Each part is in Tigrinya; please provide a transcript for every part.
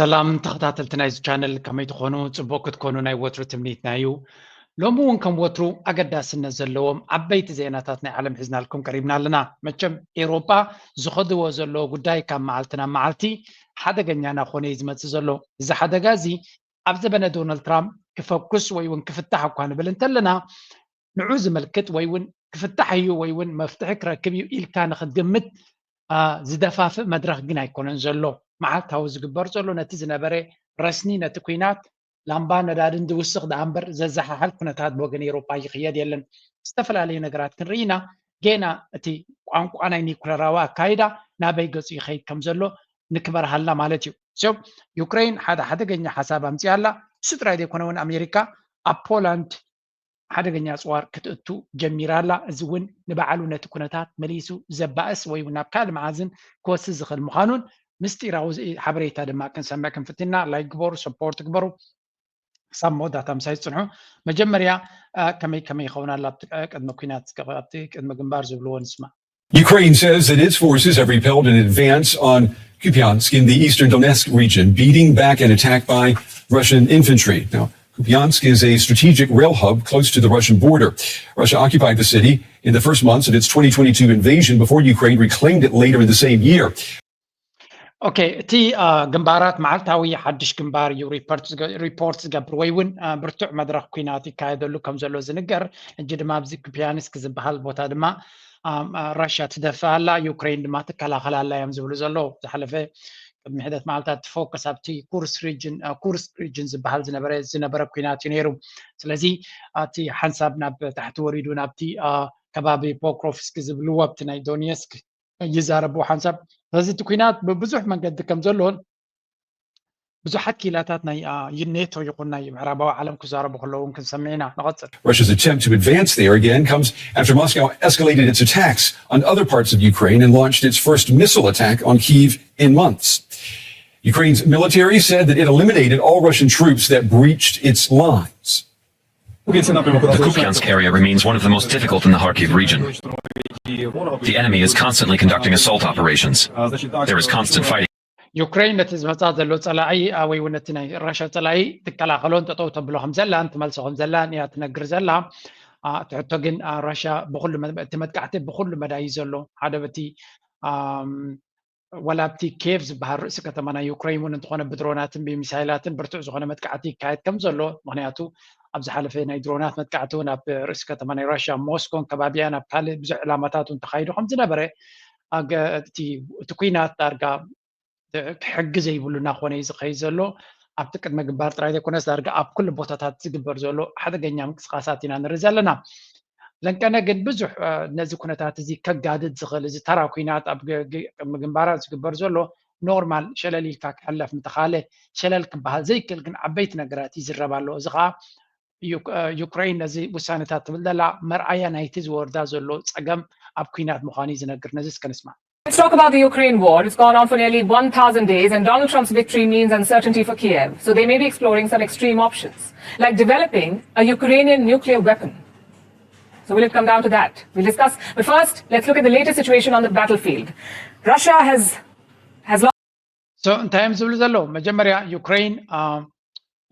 ሰላም ተኸታተልቲ ናይዚ ቻነል፣ ከመይ ትኾኑ? ጽቡቕ ክትኮኑ ናይ ወትሩ ትምኒትና እዩ። ሎሚ እውን ከም ወትሩ ኣገዳስነት ዘለዎም ዓበይቲ ዜናታት ናይ ዓለም ሒዝናልኩም ቀሪብና ኣለና። መቸም ኤውሮጳ ዝኸድዎ ዘለዎ ጉዳይ ካብ መዓልቲ ናብ መዓልቲ ሓደገኛ እናኾነ እዩ ዝመጽእ ዘሎ። እዚ ሓደጋ እዚ ኣብ ዘበነ ዶናልድ ትራምፕ ክፈኩስ ወይ እውን ክፍታሕ እኳ ንብል እንተለና፣ ንዑ ዝምልክት ወይ እውን ክፍታሕ እዩ ወይ እውን መፍትሒ ክረክብ እዩ ኢልካ ንክትግምት ዝደፋፍእ መድረኽ ግን ኣይኮነን ዘሎ። መዓልታዊ ዝግበር ዘሎ ነቲ ዝነበረ ረስኒ፣ ነቲ ኲናት ላምባ ነዳድን ዝውስኽ ደኣ እምበር ዘዘሓሕል ኩነታት ብወገን ኤውሮጳ ይኽየድ የለን። ዝተፈላለዩ ነገራት ክንርኢ ኢና። ጌና እቲ ቋንቋ ናይ ኒኩለራዊ ኣካይዳ ናበይ ገጹ ይኸይድ ከም ዘሎ ንክበርሃልና ማለት እዩ። ሶ ዩክሬን ሓደ ሓደገኛ ሓሳብ ኣምጺኣ ኣላ። እሱ ጥራይ ዘይኮነ እውን ኣሜሪካ ኣብ ፖላንድ ሓደገኛ ኣጽዋር ክትእቱ ጀሚራ ኣላ። እዚ እውን ንባዕሉ ነቲ ኩነታት መሊሱ ዘባእስ ወይ እውን ናብ ካልእ መኣዝን ክወስድ ዝኽእል ምዃኑን ምስጢራዊ ሓበሬታ ድማ ክንሰምዕ ክንፍትና። ላይክ ግበሩ፣ ሰፖርት ግበሩ። ክሳብ መወዳእታ ምሳይ ዝጽንሑ። መጀመርያ ከመይ ከመይ ይኸውን ኣሎ ኣብቲ ቅድሚ ኲናት፣ ኣብቲ ቅድሚ ግንባር ዝብልዎ ንስማ። Ukraine says that its forces have repelled an advance on Kupiansk in the eastern Donetsk region, beating back an attack by Russian infantry. Now, Kupiansk is a strategic rail hub close to the Russian border. Russia occupied the city in the first months of its twenty twenty-two invasion before Ukraine reclaimed it later in the same year. ኦኬ፣ እቲ ግንባራት መዓልታዊ ሓድሽ ግንባር እዩ ሪፖርት ዝገብር ወይ እውን ብርቱዕ መድረኽ ኲናት ይካየደሉ ከም ዘሎ ዝንገር። ሕጂ ድማ ኣብዚ ኩፒያንስክ ዝበሃል ቦታ ድማ ራሽያ ትደፍእ ኣላ፣ ዩክሬን ድማ ትከላኸል ኣላ እዮም ዝብሉ ዘለዉ። ዝሓለፈ ቅድሚ ሕደት መዓልታት ትፎከስ ኣብቲ ኩርስ ሪጅን ኩርስ ሪጅን ዝበሃል ዝነበረ ዝነበረ ኩናት እዩ ነይሩ። ስለዚ ኣብቲ ሓንሳብ ናብ ታሕቲ ወሪዱ ናብቲ ከባቢ ፖክሮፍስክ ዝብልዎ ኣብቲ ናይ ዶኔስክ ይዛረቡ ሓንሳብ። ስለዚ እቲ ኩናት ብብዙሕ መንገዲ ከም ዘሎን ብዙሓት ክኢላታት ናይ ኔቶ ይኹን ናይ ምዕራባዊ ዓለም ክዛረቡ ከለዉ እውን ክንሰምዕ ኢና። ንቐጽል። Russia's attempt to advance there again comes after Moscow escalated its attacks on other parts of Ukraine and launched its first missile attack on Kyiv in months. Ukraine's military said that it eliminated all Russian troops that breached its lines. The Kupiansk area remains one of the most difficult in the Kharkiv region. The enemy is constantly conducting assault operations. There is constant fighting. ዩክሬን ነቲ ዝመጻ ዘሎ ጸላኢ ወይ እውን ነቲ ናይ ራሽያ ጸላኢ ትከላኸሎን ጠጠው ተብሎ ከም ዘላን ትመልሶ ከም ዘላን እያ ትነግር ዘላ። እቲ ሕቶ ግን ራሽያ ብኩሉ እቲ መጥቃዕቲ ብኩሉ መዳይ እዩ ዘሎ። ሓደ በቲ ወላ ኣብቲ ኬቭ ዝበሃል ርእሲ ከተማ ናይ ዩክሬን እውን እንተኾነ ብድሮናትን ብሚሳይላትን ብርቱዕ ዝኾነ መጥቃዕቲ ይካየድ ከም ዘሎ፣ ምክንያቱ ኣብ ዝሓለፈ ናይ ድሮናት መጥቃዕቲ እውን ኣብ ርእሲ ከተማ ናይ ራሽያ ሞስኮን ከባቢያን ኣብ ካልእ ብዙሕ ዕላማታት እውን ተኻይዱ ከም ዝነበረ እቲ ኩናት ዳርጋ ሕጊ ዘይብሉ እናኾነ እዩ ዝኸይድ ዘሎ። ኣብቲ ቅድመ ግንባር ጥራይ ዘይኮነስ ዳርጋ ኣብ ኩሉ ቦታታት ዝግበር ዘሎ ሓደገኛ ምንቅስቃሳት ኢና ንርኢ ዘለና። ለንቀነ ግን ብዙሕ ነዚ ኩነታት እዚ ከጋድድ ዝኽእል እዚ ተራ ኩናት ኣብ ግንባራት ዝግበር ዘሎ ኖርማል ሸለል ኢልካ ክሕለፍ ምተኻለ ሸለል ክበሃል ዘይክእል ግን ዓበይቲ ነገራት ይዝረብ ኣሎ። እዚ ከዓ ዩክሬን ነዚ ውሳነታት ትብል ዘላ መርኣያ ናይቲ ዝወርዳ ዘሎ ፀገም ኣብ ኩናት ምዃኑ እዩ ዝነግር። ነዚ እስከ ንስማ። Let's talk about the Ukraine war. It's gone on for nearly one thousand days, and Donald Trump's victory means uncertainty for Kiev. So they may be exploring some extreme options, like developing a Ukrainian nuclear weapon. So will it come down to that? We'll discuss. But first, let's look at the latest situation on the battlefield. Russia has has lost. So እንታይ እዮም ዝብሉ ዘለዉ? መጀመርያ ዩክሬን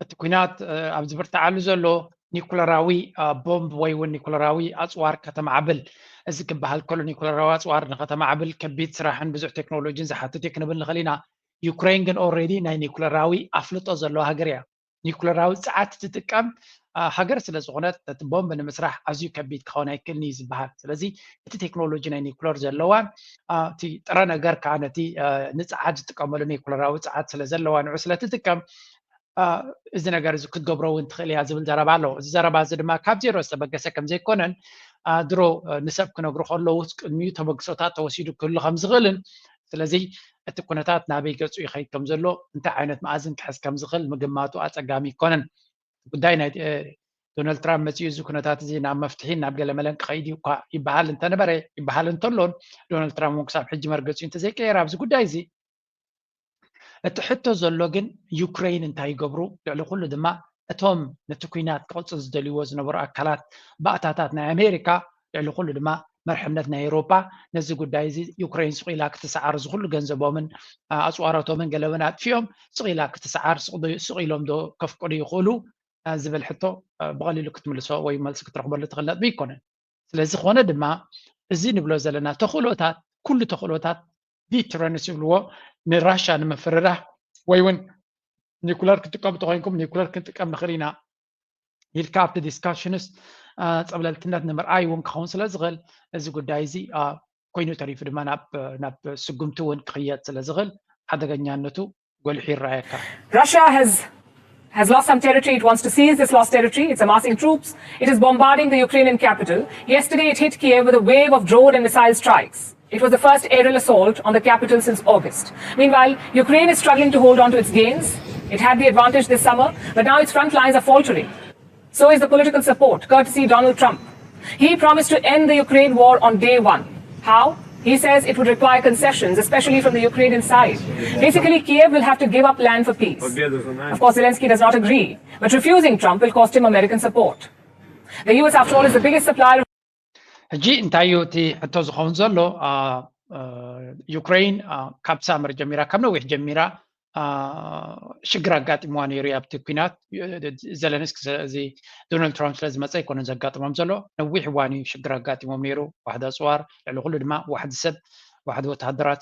እቲ ኩናት ኣብ ዝብርትዓሉ ዘሎ ኒኩለራዊ ቦምብ ወይ እውን ኒኩለራዊ ኣፅዋር ከተማዕብል። እዚ ክበሃል ከሎ ኒኩለራዊ ኣፅዋር ንከተማዕብል ከቢድ ስራሕን ብዙሕ ቴክኖሎጂን ዝሓትት እዩ ክንብል ንኽእል ኢና። ዩክሬን ግን ኦልሬዲ ናይ ኒኩለራዊ ኣፍልጦ ዘለዋ ሃገር እያ። ኒኩለራዊ ፀዓት ትጥቀም ሃገር ስለ ዝኾነት ነቲ ቦምብ ንምስራሕ ኣዝዩ ከቢድ ክኸውን ኣይክእልን እዩ ዝበሃል። ስለዚ እቲ ቴክኖሎጂ ናይ ኒኩለር ዘለዋን እቲ ጥረ ነገር ከዓ ነቲ ንፀዓት ዝጥቀመሉ ኒኩለራዊ ፀዓት ስለ ዘለዋ ንዑ ስለ ትጥቀም እዚ ነገር እዚ ክትገብሮ እውን ትኽእል እያ ዝብል ዘረባ ኣሎ። እዚ ዘረባ እዚ ድማ ካብ ዜሮ ዝተበገሰ ከም ዘይኮነን ድሮ ንሰብ ክነግሩ ከለዉ ቅድሚኡ ተበግሶታት ተወሲዱ ክህሉ ከም ዝኽእልን ስለዚ እቲ ኩነታት ናበይ ገፁ ይኸይድ ከም ዘሎ እንታይ ዓይነት መኣዝን ክሕዝ ከም ዝኽእል ምግማቱ ኣፀጋሚ ይኮነን። ጉዳይ ናይ ዶናልድ ትራምፕ መፂኡ እዚ ኩነታት እዚ ናብ መፍትሒ ናብ ገለመለን ክኸይድ እዩ እኳ ይበሃል እንተነበረ ይበሃል እንተሎን ዶናልድ ትራምፕ እውን ክሳብ ሕጂ መርገፂኡ እንተዘይቀየር ኣብዚ ጉዳይ እዚ እቲ ሕቶ ዘሎ ግን ዩክሬን እንታይ ይገብሩ? ልዕሊ ኩሉ ድማ እቶም ነቲ ኲናት ክቕጽል ዝደልይዎ ዝነበሩ ኣካላት ባእታታት ናይ ኣሜሪካ ልዕሊ ኩሉ ድማ መርሕነት ናይ ኤውሮጳ ነዚ ጉዳይ እዚ ዩክሬን ስቕ ኢላ ክትሰዓር፣ እዚ ኩሉ ገንዘቦምን ኣፅዋሮቶምን ገለበን ኣጥፊኦም ስቕ ኢላ ክትሰዓር ስቕ ኢሎም ዶ ከፍቅዱ ይኽእሉ ዝብል ሕቶ ብቐሊሉ ክትምልሶ ወይ መልሲ ክትረኽበሉ ትኽእል ነጥቢ ኣይኮነን። ስለዝኾነ ድማ እዚ ንብሎ ዘለና ተኽእሎታት፣ ኩሉ ተኽእሎታት ዲትረንስ ይብልዎ፣ ንራሻ ንምፍርራህ ወይ እውን ኒኩለር ክትጥቀሙ ተኮይንኩም ኒኩለር ክንጥቀም ንኽእል ኢና ኢልካ ኣብቲ ዲስካሽንስ ፀብለልትነት ንምርኣይ እውን ክኸውን ስለ ዝኽእል፣ እዚ ጉዳይ እዚ ኮይኑ ተሪፉ ድማ ናብ ስጉምቲ እውን ክኽየድ ስለ ዝኽእል ሓደገኛነቱ ጎሊሑ ይረኣየካ። Russia has has lost some territory. It wants to seize this lost territory. It's amassing troops. It is bombarding the Ukrainian capital. Yesterday, it hit Kiev with a wave of drone and missile strikes. It was the first aerial assault on the capital since August. Meanwhile, Ukraine is struggling to hold on to its gains. It had the advantage this summer, but now its front lines are faltering. So is the political support, courtesy Donald Trump. He promised to end the Ukraine war on day one. How? He says it would require concessions, especially from the Ukrainian side. Basically, Kiev will have to give up land for peace. Of course, Zelensky does not agree, but refusing Trump will cost him American support. The U S, after all, is the biggest supplier of ሕጂ እንታይ እዩ እቲ ሕቶ ዝኸውን ዘሎ? ዩክሬን ካብ ሳመር ጀሚራ፣ ካብ ነዊሕ ጀሚራ ሽግር ኣጋጢምዋ ነይሩ እዩ። ኣብቲ ኲናት ዘለንስኪ እዚ ዶናልድ ትራምፕ ስለ ዝመፀ ኣይኮነን ዘጋጥሞም ዘሎ፣ ነዊሕ እዋን እዩ ሽግር ኣጋጢሞም ነይሩ። ዋሕዲ ኣፅዋር፣ ልዕሊ ኩሉ ድማ ዋሕዲ ሰብ፣ ዋሕዲ ወተሃደራት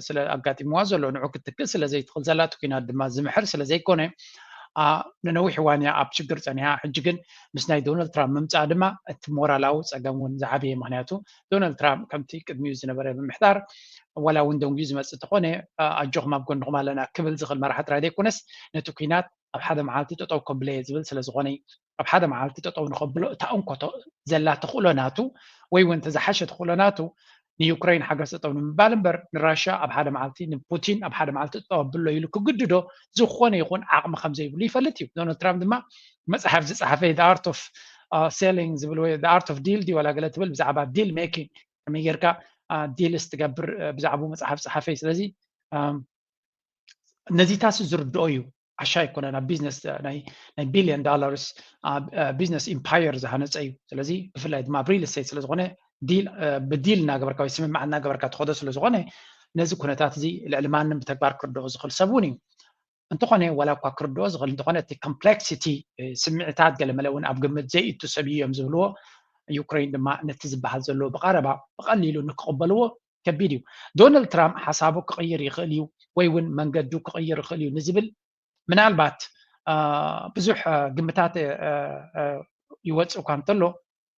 ስለ ኣጋጢምዋ ዘሎ፣ ንዑ ክትክእ ስለ ዘይትኽእል፣ ዘላቲ ኲናት ድማ ዝምሕር ስለ ዘይኮነ ንነዊሕ እዋን እያ ኣብ ሽግር ፀኒሓ። ሕጂ ግን ምስ ናይ ዶናልድ ትራምፕ ምምፃእ ድማ እቲ ሞራላዊ ፀገም እውን ዝዓበየ። ምክንያቱ ዶናልድ ትራምፕ ከምቲ ቅድሚኡ ዝነበረ ብምሕዳር ዋላ እውን ደንጉዩ ዝመፅእ እንተኾነ ኣጆኹም ኣብ ጎንኹም ኣለና ክብል ዝኽእል መራሒ ጥራይ ዘይኮነስ ነቲ ኲናት ኣብ ሓደ መዓልቲ ጠጠው ከብሎ እየ ዝብል ስለ ዝኾነ ኣብ ሓደ መዓልቲ ጠጠው ንኸብሎ እታ እንኮቶ ዘላ ተኽእሎ ናቱ ወይ እውን ተዝሓሸ ተኽእሎ ናቱ ንዩክሬን ሓገዝ ጠጠው ንምባል እምበር ንራሽያ ኣብ ሓደ መዓልቲ ንፑቲን ኣብ ሓደ መዓልቲ ጠጠው ኣብሎ ኢሉ ክግድዶ ዝኾነ ይኹን ዓቕሚ ከም ዘይብሉ ይፈልጥ እዩ። ዶናልድ ትራምፕ ድማ መፅሓፍ ዝፀሓፈ the art of selling ዝብል ወይ the art of deal ድዩ ዋላ ገለ ትብል ብዛዕባ ዲል ሜኪንግ ከመይ ጌርካ ዲልስ ትገብር ብዛዕባኡ መፅሓፍ ፀሓፈ እዩ። ስለዚ ነዚታስ ዝርድኦ እዩ። ዓሻ ኣይኮነን። ኣብ ቢዝነስ ናይ ቢልዮን ዶላርስ ቢዝነስ ኢምፓየር ዝሃነፀ እዩ። ስለዚ ብፍላይ ድማ ኣብ ሪል ስቴት ስለዝኾነ ብዲል እናገበርካ ወይ ስምምዓት እናገበርካ ትኸዶ ስለዝኾነ ነዚ ኩነታት እዚ ልዕሊ ማንም ብተግባር ክርድኦ ዝኽእል ሰብ እውን እዩ። እንተኾነ ዋላ እኳ ክርድኦ ዝኽእል እንተኾነ እቲ ኮምፕሌክሲቲ ስምዒታት ገለመለ እውን ኣብ ግምት ዘይእቱ ሰብ እዩ እዮም ዝብልዎ። ዩክሬን ድማ ነቲ ዝበሃል ዘሎ ብቐረባ ብቐሊሉ ንክቕበልዎ ከቢድ እዩ። ዶናልድ ትራምፕ ሓሳቡ ክቕይር ይኽእል እዩ ወይ እውን መንገዱ ክቕይር ይኽእል እዩ ንዝብል ምናልባት ብዙሕ ግምታት ይወፅእ እኳ እንተሎ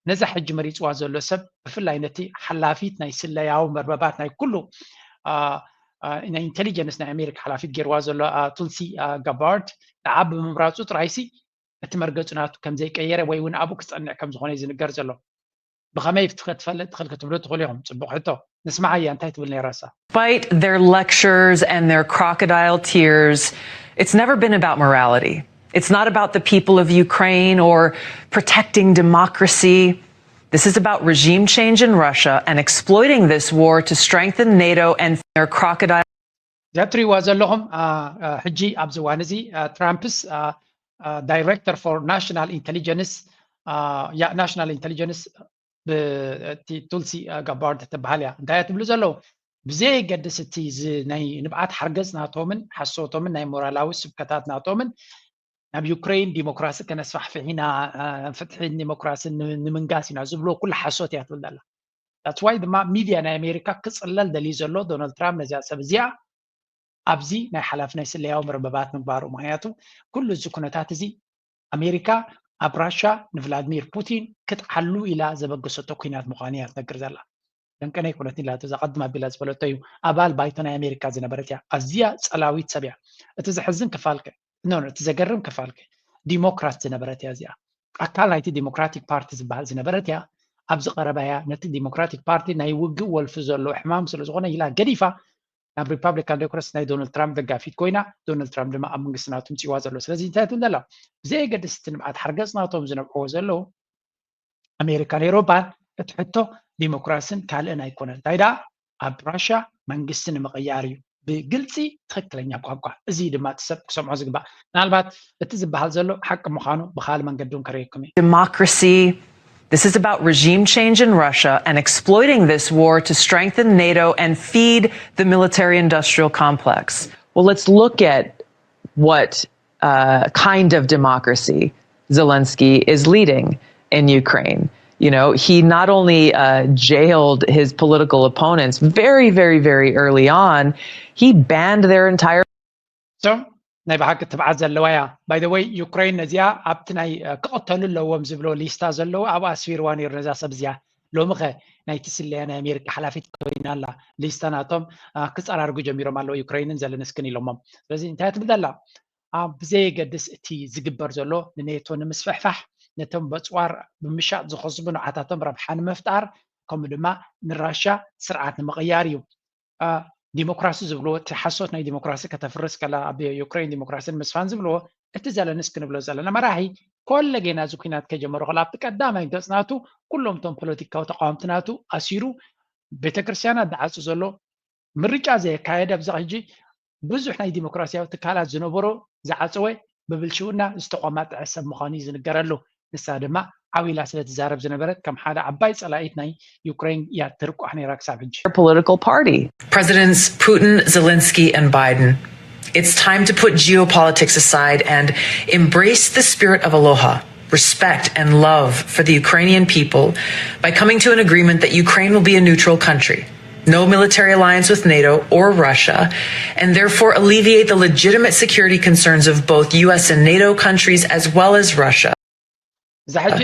ነዛ ሕጂ መሪፅዋ ዘሎ ሰብ ብፍላይ ነቲ ሓላፊት ናይ ስለያዊ መርበባት ናይ ኩሉ ናይ ኢንቴሊጀንስ ናይ ኣሜሪካ ሓላፊት ገይርዋ ዘሎ ቱልሲ ጋባርድ ንዓ ብምምራፁ ጥራይሲ እቲ መርገፁ ናቱ ከም ዘይቀየረ ወይ እውን ኣብኡ ክፀንዕ ከም ዝኾነ እዩ ዝንገር ዘሎ። ብኸመይ ክትፈልጥ ትኽእል ክትብሉ ትኽእሉ ኢኹም። ፅቡቕ ሕቶ። ንስማዓያ እንታይ ትብል ነይራሳ? Despite their lectures and their crocodile tears, it's never been about morality. It's not about the people of Ukraine or protecting democracy. This is about regime change in Russia and exploiting this war to strengthen NATO and their crocodile. እዛ ትሪእዋ ዘለኹም ሕጂ ኣብዚ እዋን እዚ ትራምፕስ ዳይሬክተር ፎር ናሽናል ኢንቴሊጀንስ ናሽናል ኢንቴሊጀንስ ብቲ ቱልሲ ጋባርድ ትበሃል እያ። እንታይ እያ ትብሉ ዘለዉ? ብዘየገድስ እቲ ናይ ንብዓት ሓርገፅ ናቶምን ሓሶቶምን ናይ ሞራላዊ ስብከታት ናቶምን ናብ ዩክሬን ዲሞክራሲ ከነስፋሕፍሕ ኢና፣ ፍትሕን ዲሞክራሲን ንምንጋስ ኢና ዝብልዎ ኩሉ ሓሶት እያ ትብል ዘላ። That's why ድማ ሚድያ ናይ ኣሜሪካ ክፅለል ደልዩ ዘሎ ዶናልድ ትራምፕ ነዚኣ ሰብ እዚኣ ኣብዚ ናይ ሓላፊ ናይ ስለያዊ መርበባት ምግባሩ። ምክንያቱ ኩሉ እዚ ኩነታት እዚ ኣሜሪካ ኣብ ራሻ ንቭላድሚር ፑቲን ክትዓሉ ኢላ ዘበገሰቶ ኩናት ምዃኑ እያ ትነግር ዘላ። ደንቀነ ኣይኮነትን ኢላቶ፣ እዛ ቀድም ኣቢላ ዝበለቶ እዩ። ኣባል ባይቶ ናይ ኣሜሪካ ዝነበረት እያ። ኣዝያ ጸላዊት ሰብ እያ። እቲ ዘሕዝን ክፋልከ፣ ኖ፣ እቲ ዘገርም ክፋልከ፣ ዲሞክራት ዝነበረት እያ እዚኣ። ኣካል ናይቲ ዲሞክራቲክ ፓርቲ ዝበሃል ዝነበረት እያ። ኣብዚ ቀረባ እያ ነቲ ዲሞክራቲክ ፓርቲ ናይ ውግእ ወልፊ ዘለዎ ሕማም ስለ ዝኾነ ኢላ ገዲፋ ናብ ሪፓብሊካን ዴሞክራትስ ናይ ዶናልድ ትራምፕ ደጋፊት ኮይና፣ ዶናልድ ትራምፕ ድማ ኣብ መንግስቲ ናቱ ምፅዋ ዘሎ። ስለዚ እንታይ ትብል ዘላ? ብዘየገድስ እቲ ንብዓት ሓርገፅ ናቶም ዝነብዕዎ ዘለዉ ኣሜሪካን ኤውሮፓን እቲ ሕቶ ዲሞክራስን ካልእን ኣይኮነን። እንታይ ደኣ ኣብ ራሽያ መንግስቲ ንምቕያር እዩ። ብግልፂ ትኽክለኛ ቋንቋ። እዚ ድማ እቲ ሰብ ክሰምዖ ዝግባእ። ምናልባት እቲ ዝበሃል ዘሎ ሓቂ ምዃኑ ብኻልእ መንገዲ እውን ከርእየኩም እዩ። Democracy, This is about regime change in Russia and exploiting this war to strengthen NATO and feed the military industrial complex. Well, let's look at what uh, kind of democracy Zelensky is leading in Ukraine. You know, he not only uh, jailed his political opponents very, very, very early on, he banned their entire so ናይ ብሓቂ ትብዓት ዘለዋ እያ። By the way, ዩክሬን ነዚኣ ኣብቲ ናይ ክቕተሉ ኣለዎም ዝብሎ ሊስታ ዘለዉ ኣብኡ ኣስፊርዋ ነይሩ ነዛ ሰብ እዚኣ። ሎሚ ኸ ናይቲ ስለያ ናይ ኣሜሪካ ሓላፊት ኮይና ኣላ። ሊስታ ናቶም ክፀራርጉ ጀሚሮም ኣለዉ ዩክሬንን ዘለንስክን ኢሎሞም። ስለዚ እንታይ ትብል ዘላ? ኣብ ብዘየገድስ እቲ ዝግበር ዘሎ ንኔቶ ንምስፍሕፋሕ፣ ነቶም በፅዋር ብምሻጥ ዝኸስቡ ንዓታቶም ረብሓ ንምፍጣር፣ ከምኡ ድማ ንራሻ ስርዓት ንምቕያር እዩ። ዲሞክራሲ ዝብልዎ፣ እቲ ሓሶት ናይ ዲሞክራሲ ከተፍርስ ከላ፣ ኣብ ዩክሬን ዲሞክራሲ ንምስፋን ዝብልዎ፣ እቲ ዘለንስኪ ንብሎ ዘለና መራሒ ኮለ ጌና እዚ ኩናት ከጀመሩ ከላ ኣብቲ ቀዳማይ ገፅ ናቱ ኩሎም እቶም ፖለቲካዊ ተቃወምቲ ናቱ ኣሲሩ፣ ቤተክርስትያናት ዝዓፁ ዘሎ፣ ምርጫ ዘየካየደ፣ ኣብዚ ሕጂ ብዙሕ ናይ ዲሞክራሲያዊ ትካላት ዝነበሮ ዝዓፀወ፣ ብብልሽውና ዝተቆማጠዐ ሰብ ምዃኑ እዩ ዝንገረሉ። ንሳ ድማ ዓው ኢላ ስለ ትዛረብ ዝነበረት ከም ሓደ ዓባይ ፀላኢት ናይ ዩክሬን እያ ትርቋሕ ነይራ ክሳብ ሕጂ። Political party. Presidents Putin, Zelensky, and Biden, it's time to put geopolitics aside and embrace the spirit of aloha, respect, and love for the Ukrainian people by coming to an agreement that Ukraine will be a neutral country, no military alliance with NATO or Russia, and therefore alleviate the legitimate security concerns of both U S and NATO countries as well as Russia. እዛ ሕጂ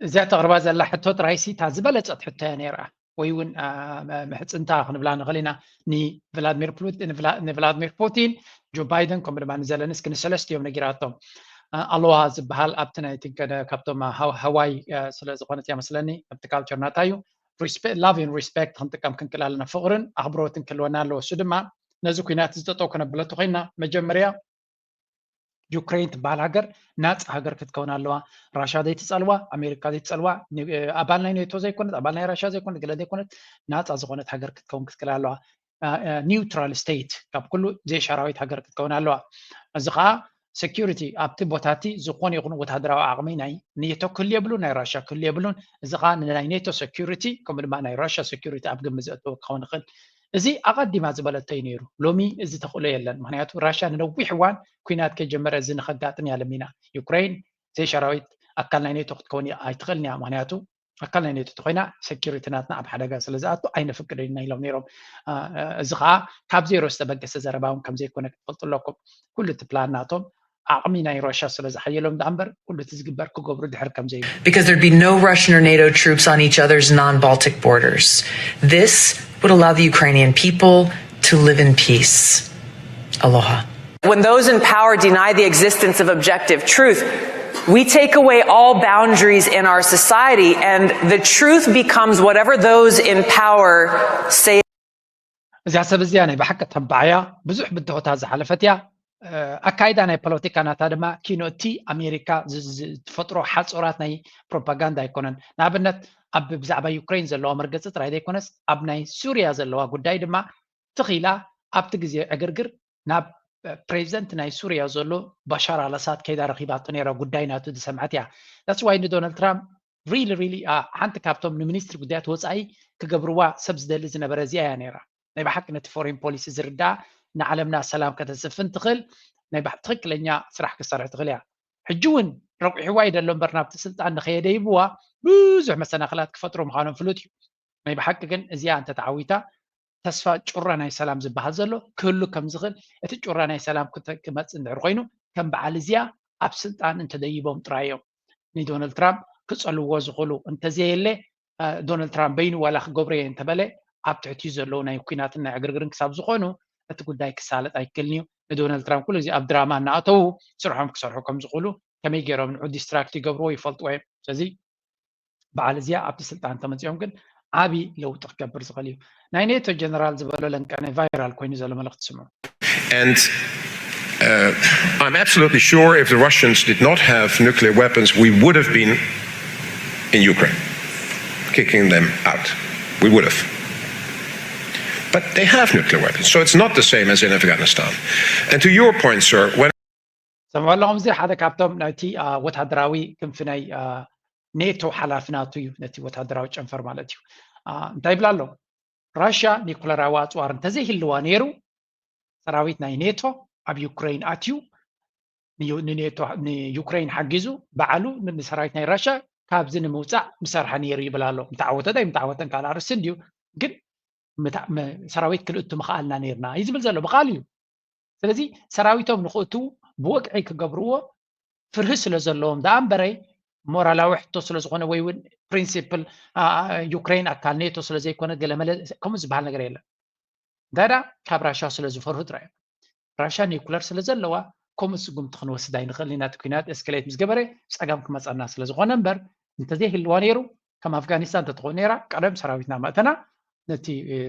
እዚኣ ተቕርባ ዘላ ሕቶ ጥራይሲ እታ ዝበለጸት ሕቶ እያ ነይራ፣ ወይ እውን ምሕፅንታ ክንብላ ንኽእል ኢና። ንቭላድሚር ፑቲን፣ ንቭላድሚር ፑቲን፣ ጆ ባይደን፣ ከምኡ ድማ ንዘለንስኪ፣ ንሰለስቲኦም ነጊራቶም። ኣሎሃ ዝበሃል ኣብቲ ናይ ትንከደ ካብቶም ሃዋይ ስለ ዝኾነት እያ መስለኒ፣ ኣብቲ ካልቸር ናታ እዩ። ላቭ ን ሪስፔክት ክንጥቀም ክንክእል ኣለና። ፍቕርን ኣኽብሮትን ክህልወና ኣለዎ። እሱ ድማ ነዚ ኩናት እዚ ጠጠው ከነብለቱ ኮይና መጀመርያ ዩክሬን ትበሃል ሃገር ናፃ ሃገር ክትከውን ኣለዋ። ራሻ ዘይትፀልዋ፣ ኣሜሪካ ዘይትፀልዋ፣ ኣባል ናይ ኔቶ ዘይኮነት፣ ኣባል ናይ ራሻ ዘይኮነት፣ ገለ ዘይኮነት፣ ናፃ ዝኾነት ሃገር ክትከውን ክትክእል ኣለዋ። ኒውትራል ስቴት፣ ካብ ኩሉ ዘይሻራዊት ሃገር ክትከውን ኣለዋ። እዚ ከዓ ሴኪሪቲ ኣብቲ ቦታቲ ዝኾነ ይኹን ወታደራዊ ዓቕሚ ናይ ኔቶ ክህሉ የብሉን፣ ናይ ራሻ ክህሉ የብሉን። እዚ ከዓ ንናይ ኔቶ ሴኪሪቲ ከምኡ ድማ ናይ ራሻ ሴኪሪቲ ኣብ ግምት ዘእተወ ክኸውን ይኽእል። እዚ ኣቐዲማ ዝበለቶ እዩ ነይሩ። ሎሚ እዚ ተኽእሎ የለን። ምክንያቱ ራሻ ንነዊሕ እዋን ኩናት ከይጀመረ እዚ ንኸጋጥም እያ ለሚና። ዩክሬን ዘይሻራዊት ኣካል ናይ ኔቶ ክትከውን ኣይትኽእልን እያ። ምክንያቱ ኣካል ናይ ኔቶ ተኮይና ሴኪሪቲ ናትና ኣብ ሓደጋ ስለ ዝኣቱ ኣይነፍቅድን ኢና ኢሎም ነይሮም። እዚ ከዓ ካብ ዜሮ ዝተበገሰ ዘረባ እውን ከምዘይኮነ ክትፈልጡ ኣለኩም። ኩሉ እቲ ፕላን ናቶም ዓቕሚ ናይ ራሻ ስለ ዝሓየሎም ደኣ እምበር ኩሉ እቲ ዝግበር ክገብሩ ድሕር ከምዘይብሉ። Because there'd be no Russian or NATO troops on each other's non-Baltic borders. This would allow the Ukrainian people to live in peace. Aloha. When those in power deny the existence of objective truth, we take away all boundaries in our society, and the truth becomes whatever those in power say. እዛ ሰብ እዚኣ ናይ ብሓቂ ተባዕያ ብዙሕ ብድሆታት ዝሓለፈት እያ። ኣካይዳ ናይ ፖለቲካ ናታ ድማ ኪኖ እቲ ኣሜሪካ ዝፈጥሮ ሓፆራት ናይ ፕሮፓጋንዳ ኣይኮነን። ንኣብነት ኣብ ብዛዕባ ዩክሬን ዘለዋ መርገፂ ጥራይ ዘይኮነስ ኣብ ናይ ሱርያ ዘለዋ ጉዳይ ድማ ትኺላ ኣብቲ ግዜ ዕግርግር ናብ ፕሬዚደንት ናይ ሱርያ ዘሎ ባሻር ኣልኣሳድ ከይዳ ረኺባቶ ነይራ። ጉዳይ ናቱ ዝሰምዐት እያ። That's why ንዶናልድ ትራምፕ ሪሊ ሪሊ ሓንቲ ካብቶም ንሚኒስትሪ ጉዳያት ወፃኢ ክገብርዋ ሰብ ዝደሊ ዝነበረ እዚኣ እያ ነይራ። ናይ ብሓቂ ነቲ ፎሬን ፖሊሲ ዝርዳኣ ንዓለምና ሰላም ከተስፍን ትኽእል ናይ ትኽክለኛ ስራሕ ክሰርሕ ትኽእል እያ። ሕጂ እውን ረቑሕዋ ይደሎ እምበር ናብቲ ስልጣን ንኸየደ ይብዋ ብዙሕ መሰናኽላት ክፈጥሩ ምዃኖም ፍሉጥ እዩ። ናይ ብሓቂ ግን እዚኣ እንተተዓዊታ ተስፋ ጩራ ናይ ሰላም ዝበሃል ዘሎ ክህሉ ከም ዝኽእል፣ እቲ ጩራ ናይ ሰላም ክመፅእ እንድሕር ኮይኑ ከም በዓል እዚኣ ኣብ ስልጣን እንተደይቦም ጥራይ እዮም ንዶናልድ ትራምፕ ክፀልዎ ዝኽእሉ። እንተዘየለ ዶናልድ ትራምፕ በይኑ ዋላ ክገብሮ እየ እንተበለ ኣብ ትሕቲኡ ዘለዉ ናይ ኩናትን ናይ ዕግርግርን ክሳብ ዝኾኑ እቲ ጉዳይ ክሳለጥ ኣይክእልን እዩ። ንዶናልድ ትራምፕ ኩሉ ግዜ ኣብ ድራማ እናኣተዉ ስርሖም ክሰርሑ ከም ዝኽእሉ ከመይ ገይሮም ንዑ ዲስትራክት ይገብርዎ ይፈልጥዎ እዮም። ስለዚ በዓል እዚኣ ኣብቲ ስልጣን ተመፂኦም ግን ዓብዪ ለውጢ ክገብር ዝኽእል እዩ። ናይ ኔቶ ጀነራል ዝበሎ ለንቀ ናይ ቫይራል ኮይኑ ዘሎ መልእኽቲ ስምዑ። And uh, I'm absolutely sure if the Russians did not have nuclear weapons, we would have been in Ukraine, kicking them out. We would have. But they have nuclear weapons, so it's not the same as in Afghanistan. And to your point, sir, when ሰምዑ ኣለኹም፣ እዚ ሓደ ካብቶም ናይቲ ወታደራዊ ክንፊ ናይ ኔቶ ሓላፊ ናቱ እዩ፣ ነቲ ወታደራዊ ጨንፈር ማለት እዩ። እንታይ ይብላ ኣሎ? ራሽያ ኒኩለራዊ ኣፅዋር እንተዘይህልዋ ነይሩ፣ ሰራዊት ናይ ኔቶ ኣብ ዩክሬን ኣትዩ ንዩክሬን ሓጊዙ ባዕሉ ንሰራዊት ናይ ራሽያ ካብዚ ንምውፃእ ምሰርሐ ነይሩ ይብል ኣሎ። ምተዓወተ ዶ ኣይምተዓወተን ካልእ ኣርእስቲ እንድዩ፣ ግን ሰራዊት ክንእቱ ምኽኣልና ነይርና እዩ ዝብል ዘሎ ብቃል እዩ። ስለዚ ሰራዊቶም ንክእትዉ ብወግዒ ክገብርዎ ፍርሂ ስለ ዘለዎም ደኣ እምበረይ ሞራላዊ ሕቶ ስለ ዝኾነ ወይ እውን ፕሪንሲፕል ዩክሬን ኣካል ኔቶ ስለ ዘይኮነ ገለመለ ከምኡ ዝበሃል ነገር የለን። እንታይ ደኣ ካብ ራሻ ስለ ዝፈርሁ ጥራይ እዮም። ራሻ ኒውክለር ስለ ዘለዋ ከምኡ ስጉምቲ ክንወስድ ኣይንኽእል ኢና። እቲ ኩናት ኤስከሌት ምስ ገበረ ፀገም ክመፀና ስለ ዝኾነ እምበር እንተዘይህልዋ ነይሩ ከም ኣፍጋኒስታን እንተትኾን ነይራ ቀደም ሰራዊትና መእተና ነቲ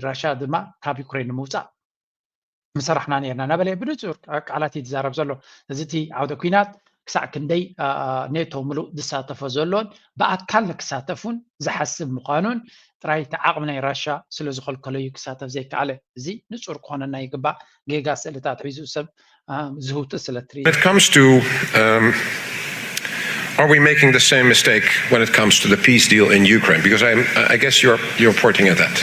ራሻ ድማ ካብ ዩክሬን ንምውፃእ ምሰራሕና ነርና እናበለ ብንፁር ቃላት እዩ ዝዛረብ ዘሎ። እዚ እቲ ዓውደ ኩናት ክሳዕ ክንደይ ኔቶ ምሉእ ዝሳተፎ ዘሎን ብኣካል ንክሳተፉን ዝሓስብ ምዃኑን ጥራይ እቲ ዓቕሚ ናይ ራሻ ስለ ዝኸልከሎ እዩ ክሳተፍ ዘይከኣለ። እዚ ንፁር ክኾነና ይግባእ። ጌጋ ስእልታት ሒዙ ሰብ ዝህውጥ ስለ ትርኢ። When it comes to um, are we making the same mistake when it comes to the peace deal in Ukraine? Because I'm, I guess you're, you're pointing at that.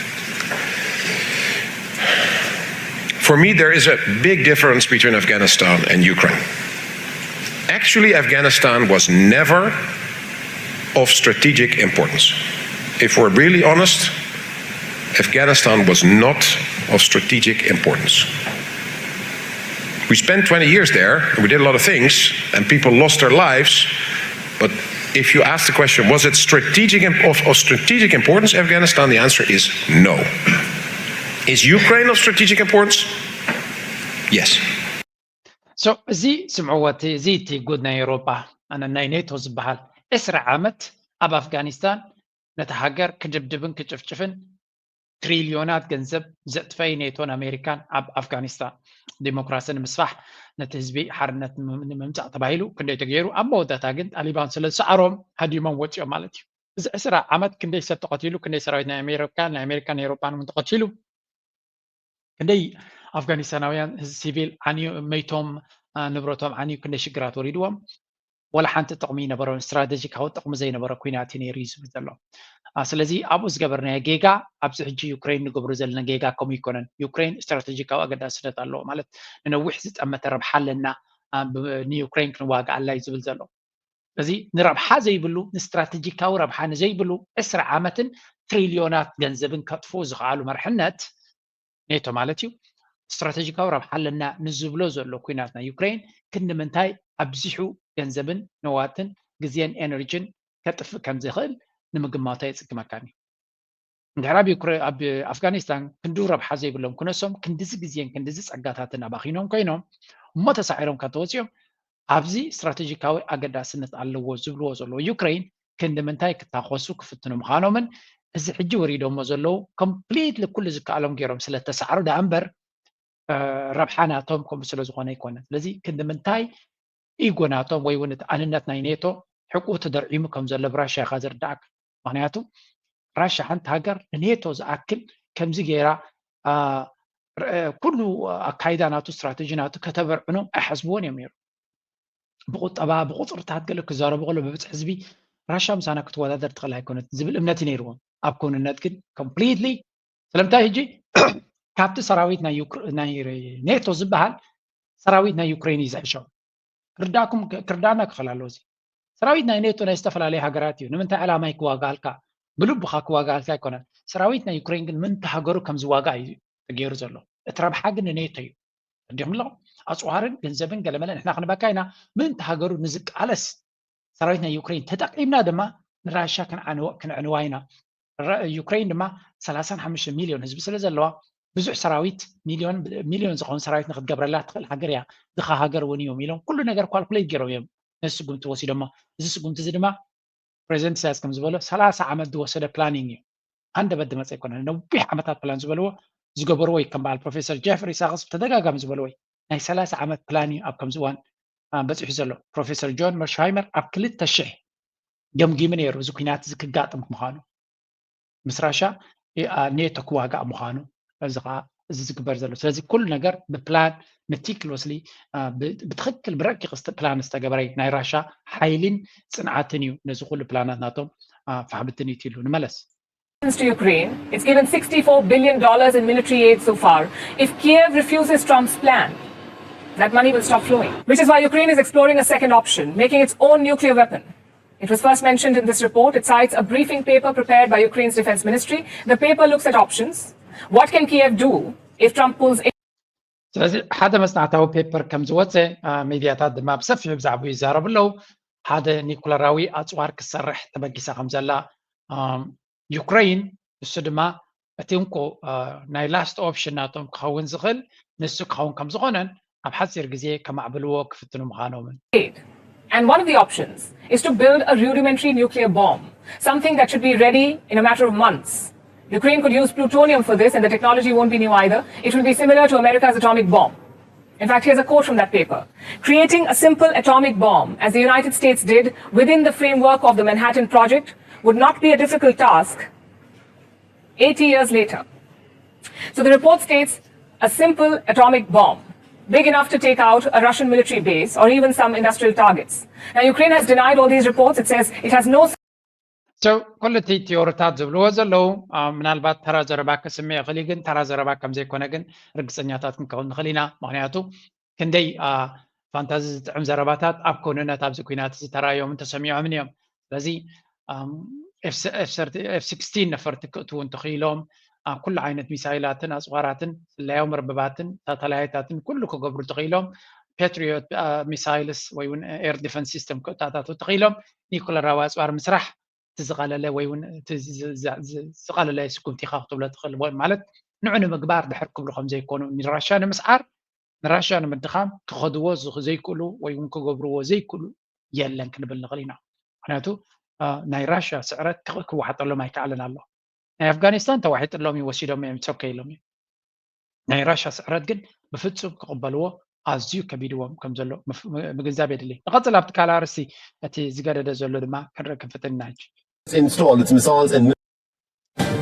For me, there is a big difference between Afghanistan and Ukraine. Actually, Afghanistan was never of strategic importance. If we're really honest, Afghanistan was not of strategic importance. We spent twenty years there, and we did a lot of things, and people lost their lives. But if you ask the question, was it strategic of, of strategic importance, Afghanistan? The answer is no. Is Ukraine of strategic importance? Yes. So እዚ ስምዕዎ እቲ እዚ እቲ ጉድ ናይ ኤውሮጳ ኣነ ናይ ኔቶ ዝበሃል ዕስራ ዓመት ኣብ ኣፍጋኒስታን ነቲ ሃገር ክድብድብን ክጭፍጭፍን ትሪልዮናት ገንዘብ ዘጥፈይ ኔቶን ኣሜሪካን ኣብ ኣፍጋኒስታን ዲሞክራሲ ንምስፋሕ ነቲ ህዝቢ ሓርነት ንምምፃእ ተባሂሉ ክንደይ ተገይሩ ኣብ መወዳእታ ግን ጣሊባን ስለ ዝሰዓሮም ሃዲሞም ወፂኦም ማለት እዩ። እዚ ዕስራ ዓመት ክንደይ ሰብ ተቐቲሉ ክንደይ ሰራዊት ናይ ኣሜሪካ ናይ ኣሜሪካን ኤውሮጳን እውን ተቐቲሉ ክንደይ ኣፍጋኒስታናውያን ሲቪል ዓንዩ መይቶም ንብረቶም ዓንዩ ክንደይ ሽግራት ወሪድዎም ወላ ሓንቲ ጥቕሚ ይነበሮን ስትራቴጂካዊ ጥቕሚ ዘይነበሮ ኩናት እዩ ነይሩ እዩ ዝብል ዘሎ። ስለዚ ኣብኡ ዝገበርናዮ ጌጋ ኣብዚ ሕጂ ዩክሬን ንገብሮ ዘለና ጌጋ ከምኡ ይኮነን። ዩክሬን ስትራቴጂካዊ ኣገዳስነት ኣለዎ ማለት ንነዊሕ ዝጠመተ ረብሓ ኣለና ንዩክሬን ክንዋግኣላ እዩ ዝብል ዘሎ። እዚ ንረብሓ ዘይብሉ ንስትራቴጂካዊ ረብሓ ንዘይብሉ ዕስራ ዓመትን ትሪልዮናት ገንዘብን ከጥፍኡ ዝኸኣሉ መርሕነት ኔቶ ማለት እዩ ስትራቴጂካዊ ረብሓ ኣለና ንዝብሎ ዘሎ ኩናት ናይ ዩክሬን ክንዲ ምንታይ ኣብዚሑ ገንዘብን ነዋትን ግዜን ኤነርጂን ከጥፍእ ከም ዝኽእል ንምግማቶ የፅግመካን እዩ። እንድሕር ኣብ ኣፍጋኒስታን ክንዲ ረብሓ ዘይብሎም ክነሶም ክንድዚ ግዜን ክንድዚ ፀጋታትን ኣባኺኖም ኮይኖም እሞ ተሳዒሮም ካብ ተወፂኦም ኣብዚ ስትራቴጂካዊ ኣገዳስነት ኣለዎ ዝብልዎ ዘለዎ ዩክሬን ክንዲ ምንታይ ክታኾሱ ክፍትኑ ምዃኖምን እዚ ሕጂ ወሪዶሞ ዘለዉ ኮምፕሊትሊ ኩሉ ዝከኣሎም ገይሮም ስለ ተሳዕሩ ደኣ እምበር ረብሓ ናቶም ከምኡ ስለ ዝኾነ ኣይኮነን። ስለዚ ክንዲ ምንታይ ኢጎ ናቶም ወይ እውን እቲ ኣንነት ናይ ኔቶ ሕቁ ተደርዒሙ ከም ዘሎ ብራሽያ ኢኻ ዝርዳእካ። ምክንያቱ ራሽያ ሓንቲ ሃገር ንኔቶ ዝኣክል ከምዚ ገይራ ኩሉ ኣካይዳ ናቱ ስትራተጂ ናቱ ከተበርዕኖ ኣይሓስብዎን እዮም ነይሩ። ብቁጠባ ብቁፅርታት ገለ ክዛረቡ ከሎ ብብፅሒ ህዝቢ ራሻ ምሳና ክትወዳደር ትኽእል ኣይኮነት ዝብል እምነት እዩ ነይርዎም። ኣብ ክውንነት ግን ኮምፕሊትሊ ስለምንታይ ሕጂ ካብቲ ሰራዊት ናይ ኔቶ ዝበሃል ሰራዊት ናይ ዩክሬን እዩ ዝሕሾም። ክርዳኩም ክርዳና ክኽእል ኣለዎ እዚ ሰራዊት ናይ ኔቶ ናይ ዝተፈላለዩ ሃገራት እዩ ንምንታይ ዕላማ ክዋጋልካ ብልብኻ ክዋጋልካ ኣይኮነን። ሰራዊት ናይ ዩክሬን ግን ምንታ ሃገሩ ከም ዝዋጋ እዩ ተገይሩ ዘሎ። እቲ ረብሓ ግን ንኔቶ እዩ። ተረዲኹም ኣለኹም? ኣፅዋርን ገንዘብን ገለመለ ንሕና ክንበካ ኢና። ምእንቲ ሃገሩ ንዝቃለስ ሰራዊት ናይ ዩክሬን ተጠቂምና ድማ ንራሻ ክንዕንዋ ኢና። ዩክሬን ድማ ሰላሳን ሓሙሽተ ሚልዮን ህዝቢ ስለ ዘለዋ ብዙሕ ሰራዊት ሚልዮን ሚልዮን ዝኸውን ሰራዊት ንክትገብረላ ትኽእል ሃገር እያ። ድኻ ሃገር እውን እዮም ኢሎም ኩሉ ነገር ኳልኩሌት ገይሮም እዮም ነዚ ስጉምቲ ወሲዶሞ። እዚ ስጉምቲ እዚ ድማ ፕሬዚደንት ኢሳያስ ከም ዝበሎ ሰላሳ ዓመት ዝወሰደ ፕላኒንግ እዩ። ሃንደበት ዝመፀ ኣይኮነን። ነዊሕ ዓመታት ፕላን ዝበልዎ ዝገበርዎ እዩ። ከም በዓል ፕሮፌሰር ጀፍሪ ሳክስ ብተደጋጋሚ ዝበልዎ እዩ። ናይ ሰላሳ ዓመት ፕላን እዩ ኣብ ከምዚ እዋን በፂሑ ዘሎ። ፕሮፌሰር ጆን መርሽሃይመር ኣብ ክልተ ሽሕ ገምጊሙ ነይሩ እዚ ኩናት እዚ ክጋጥም ምዃኑ ምስ ራሻ ኔቶ ክዋጋእ ምዃኑ እዚ ከዓ እዚ ዝግበር ዘሎ። ስለዚ ኩሉ ነገር ብፕላን meticulously ብትክክል ብረቂቅ ፕላን ዝተገበረ ናይ ራሻ ሓይሊን ፅንዓትን እዩ ነዚ ኩሉ ፕላናት ናቶም ፋሕብትን ይትሉ ንመለስ። To Ukraine, it's given sixty-four billion dollars in military aid so far. If Kiev refuses Trump's plan, that money will stop flowing, which is why Ukraine is exploring a second option, making its own nuclear weapon. It was first mentioned in this report. It cites a briefing paper prepared by Ukraine's defense ministry. The paper looks at options. What can Kiev do if Trump pulls in? ስለዚ ሓደ መፅናዕታዊ ፔፐር ከም ዝወፀ ሚድያታት ድማ ብሰፊሑ ብዛዕባኡ ይዛረቡ ኣለዉ። ሓደ ኒኩለራዊ ኣፅዋር ክሰርሕ ተበጊሳ ከም ዘላ ዩክሬን፣ እሱ ድማ እቲ እንኮ ናይ ላስት ኦፕሽን ናቶም ክኸውን ዝኽእል ንሱ ክኸውን ከም ዝኾነን ኣብ ሓፂር ግዜ ከማዕብልዎ ክፍትኑ ምዃኖምን። And one of the options is to build a rudimentary nuclear bomb, something that should be ready in a matter of months. Ukraine could use plutonium for this, and the technology won't be new either. It will be similar to America's atomic bomb. In fact, here's a quote from that paper. Creating a simple atomic bomb, as the United States did within the framework of the Manhattan Project, would not be a difficult task eighty years later. So the report states a simple atomic bomb, big enough to take out a Russian military base or even some industrial targets. Now, Ukraine has denied all these reports. It says it has no So ኩሉ እቲ ቲዮሪታት ዝብልዎ ዘለዉ ምናልባት ተራ ዘረባ ክስምዕ ይኽእል እዩ፣ ግን ተራ ዘረባ ከም ዘይኮነ ግን ርግፀኛታት ክንከውን ንኽእል ኢና። ምክንያቱ ክንደይ ፋንታዚ ዝጥዕም ዘረባታት ኣብ ክውንነት ኣብዚ ኩናት እዚ ተራእዮምን ተሰሚዖምን እዮም። ስለዚ ኤፍ ስክስቲን ነፈርቲ ክእትዉ እንተኽኢሎም ኩሉ ዓይነት ሚሳይላትን ኣፅዋራትን ስለያዊ መርበባትን ሳተላይታትን ኩሉ ክገብሩ እንተኽኢሎም ፓትሪዮት ሚሳይልስ ወይ እውን ኤር ዲፈንስ ሲስተም ክእታታቱ እንተኽኢሎም ኒኩለራዊ ኣፅዋር ምስራሕ እቲ ዝቐለለ ወይ እውን ዝቐለለ ስጉምቲ ኢኻ ክትብሎ ትኽእል ማለት ንዑ ንምግባር ድሕር ክብሉ ከም ዘይኮኑ ንራሻ ንምስዓር ንራሻ ንምድኻም ክኸድዎ ዘይክእሉ ወይ እውን ክገብርዎ ዘይክእሉ የለን ክንብል ንኽእል ኢና። ምክንያቱ ናይ ራሻ ስዕረት ክወሓጠሎም ኣይከኣልን ኣሎ። ናይ ኣፍጋኒስታን ተዋሒጥሎም እዩ፣ ወሲዶም እዮም፣ ሶከ ኢሎም እዮም። ናይ ራሻ ስዕረት ግን ብፍጹም ክቕበልዎ ኣዝዩ ከቢድዎም ከም ዘሎ ምግንዛብ የድሊ። ንቐጽል ኣብቲ ካልእ ኣርእስቲ እቲ ዝገደደ ዘሎ ድማ ክንርኢ ክንፍትን ኢና ሕጂ። Installed its missiles and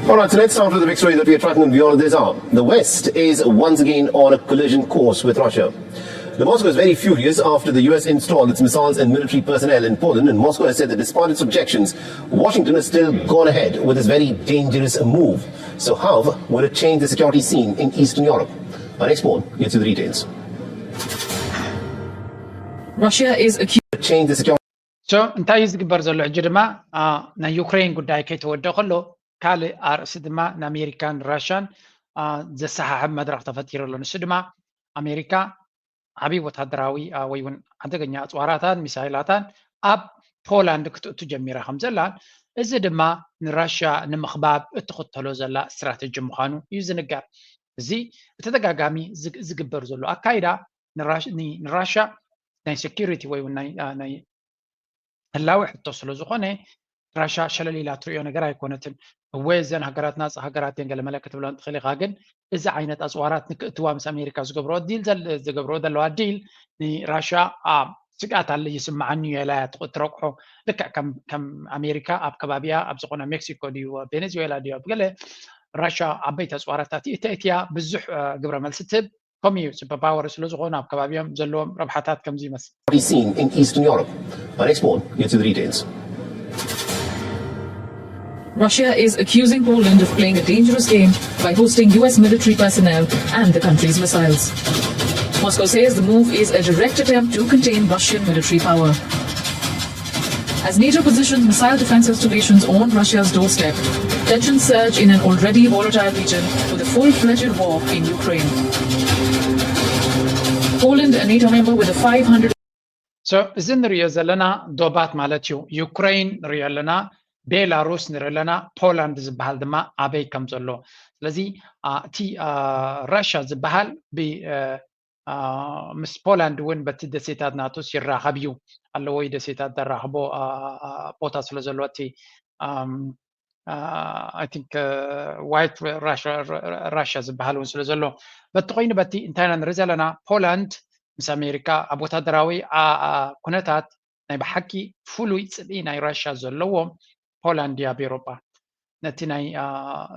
All right, so let's start with the big story that we are tracking on Beyond This Hour. The West is once again on a collision course with Russia. The Moscow is very furious after the U S installed its missiles and military personnel in Poland, and Moscow has said that despite its objections, Washington has still gone ahead with this very dangerous move. So how will it change the security scene in Eastern Europe? Our next poll gets you the details. Russia is accused. Change the security. So እንታይ እዩ ዝግበር ዘሎ ሕጂ ድማ ናይ ዩክሬን ጉዳይ ከይተወደ ከሎ ካልእ ኣርእሲ ድማ ንኣሜሪካን ራሻን ዘሰሓሕብ መድረኽ ተፈጢሩ ኣሎ። ንሱ ድማ ኣሜሪካ ዓብዪ ወታደራዊ ወይ እውን ሓደገኛ ኣፅዋራታን ሚሳይላታን ኣብ ፖላንድ ክትእቱ ጀሚራ ከም ዘላን እዚ ድማ ንራሻ ንምኽባብ እትኽተሎ ዘላ ስትራተጂ ምዃኑ እዩ ዝንገር። እዚ ብተደጋጋሚ ዝግበር ዘሎ ኣካይዳ ንራሻ ናይ ሴኪሪቲ ወይ እውን ናይ ህላዊ ሕቶ ስለ ዝኾነ ራሻ ሸለል ኢላ ትሪኦ ነገር ኣይኮነትን። እወ እዘን ሃገራት ናፃ ሃገራት እየን ገለመለ ክትብለን ትኽእል ኢኻ፣ ግን እዚ ዓይነት ኣፅዋራት ንክእትዋ ምስ ኣሜሪካ ዝገብርኦ ዲል ዝገብርኦ ዘለዋ ዲል ንራሻ ስግኣት ኣለ ይስምዓኒ እዩ ኢላ እያ ትረቅሖ። ልክዕ ከም ኣሜሪካ ኣብ ከባቢያ ኣብ ዝኾነ ሜክሲኮ ድዩ ቬኔዙዌላ ድዩ ኣብ ገለ ራሻ ዓበይቲ ኣፅዋራታት ይእተእትያ ብዙሕ ግብረ መልሲ ትህብ። ከምኡ እዩ ሱፐር ፓወር ስለ ዝኾኑ ኣብ ከባቢኦም ዘለዎም ረብሓታት ከምዚ ይመስል። Be seen in Eastern Europe. Our next poll gets you the details. Russia is accusing Poland of playing a dangerous game by hosting U S military personnel and the country's missiles. Moscow says the move is a direct attempt to contain Russian military power. As NATO positions missile defense installations on Russia's doorstep, tensions surge in an already volatile region with a full-fledged war in Ukraine. Poland, a NATO member with a five hundred So እዚ ንሪኦ ዘለና ዶባት ማለት እዩ። ዩክሬን ንሪኦ ኣለና፣ ቤላሩስ ንርኢ ኣለና፣ ፖላንድ ዝበሃል ድማ ኣበይ ከም ዘሎ። ስለዚ እቲ ራሻ ዝበሃል ብ ምስ ፖላንድ እውን በቲ ደሴታት ናቶስ ይራኸብ እዩ ኣለዎ። ደሴታት ዘራኽቦ ቦታ ስለ ዘሎ እቲ I think white Russia ዝበሃል እውን ስለ ዘሎ በቲ ኮይኑ በቲ እንታይ ኢና ንርኢ ዘለና ፖላንድ ምስ ኣሜሪካ ኣብ ወታደራዊ ኩነታት ናይ ብሓቂ ፍሉይ ፅልኢ ናይ ራሻ ዘለዎም ፖላንድ እያ ኣብ ኤሮጳ። ነቲ ናይ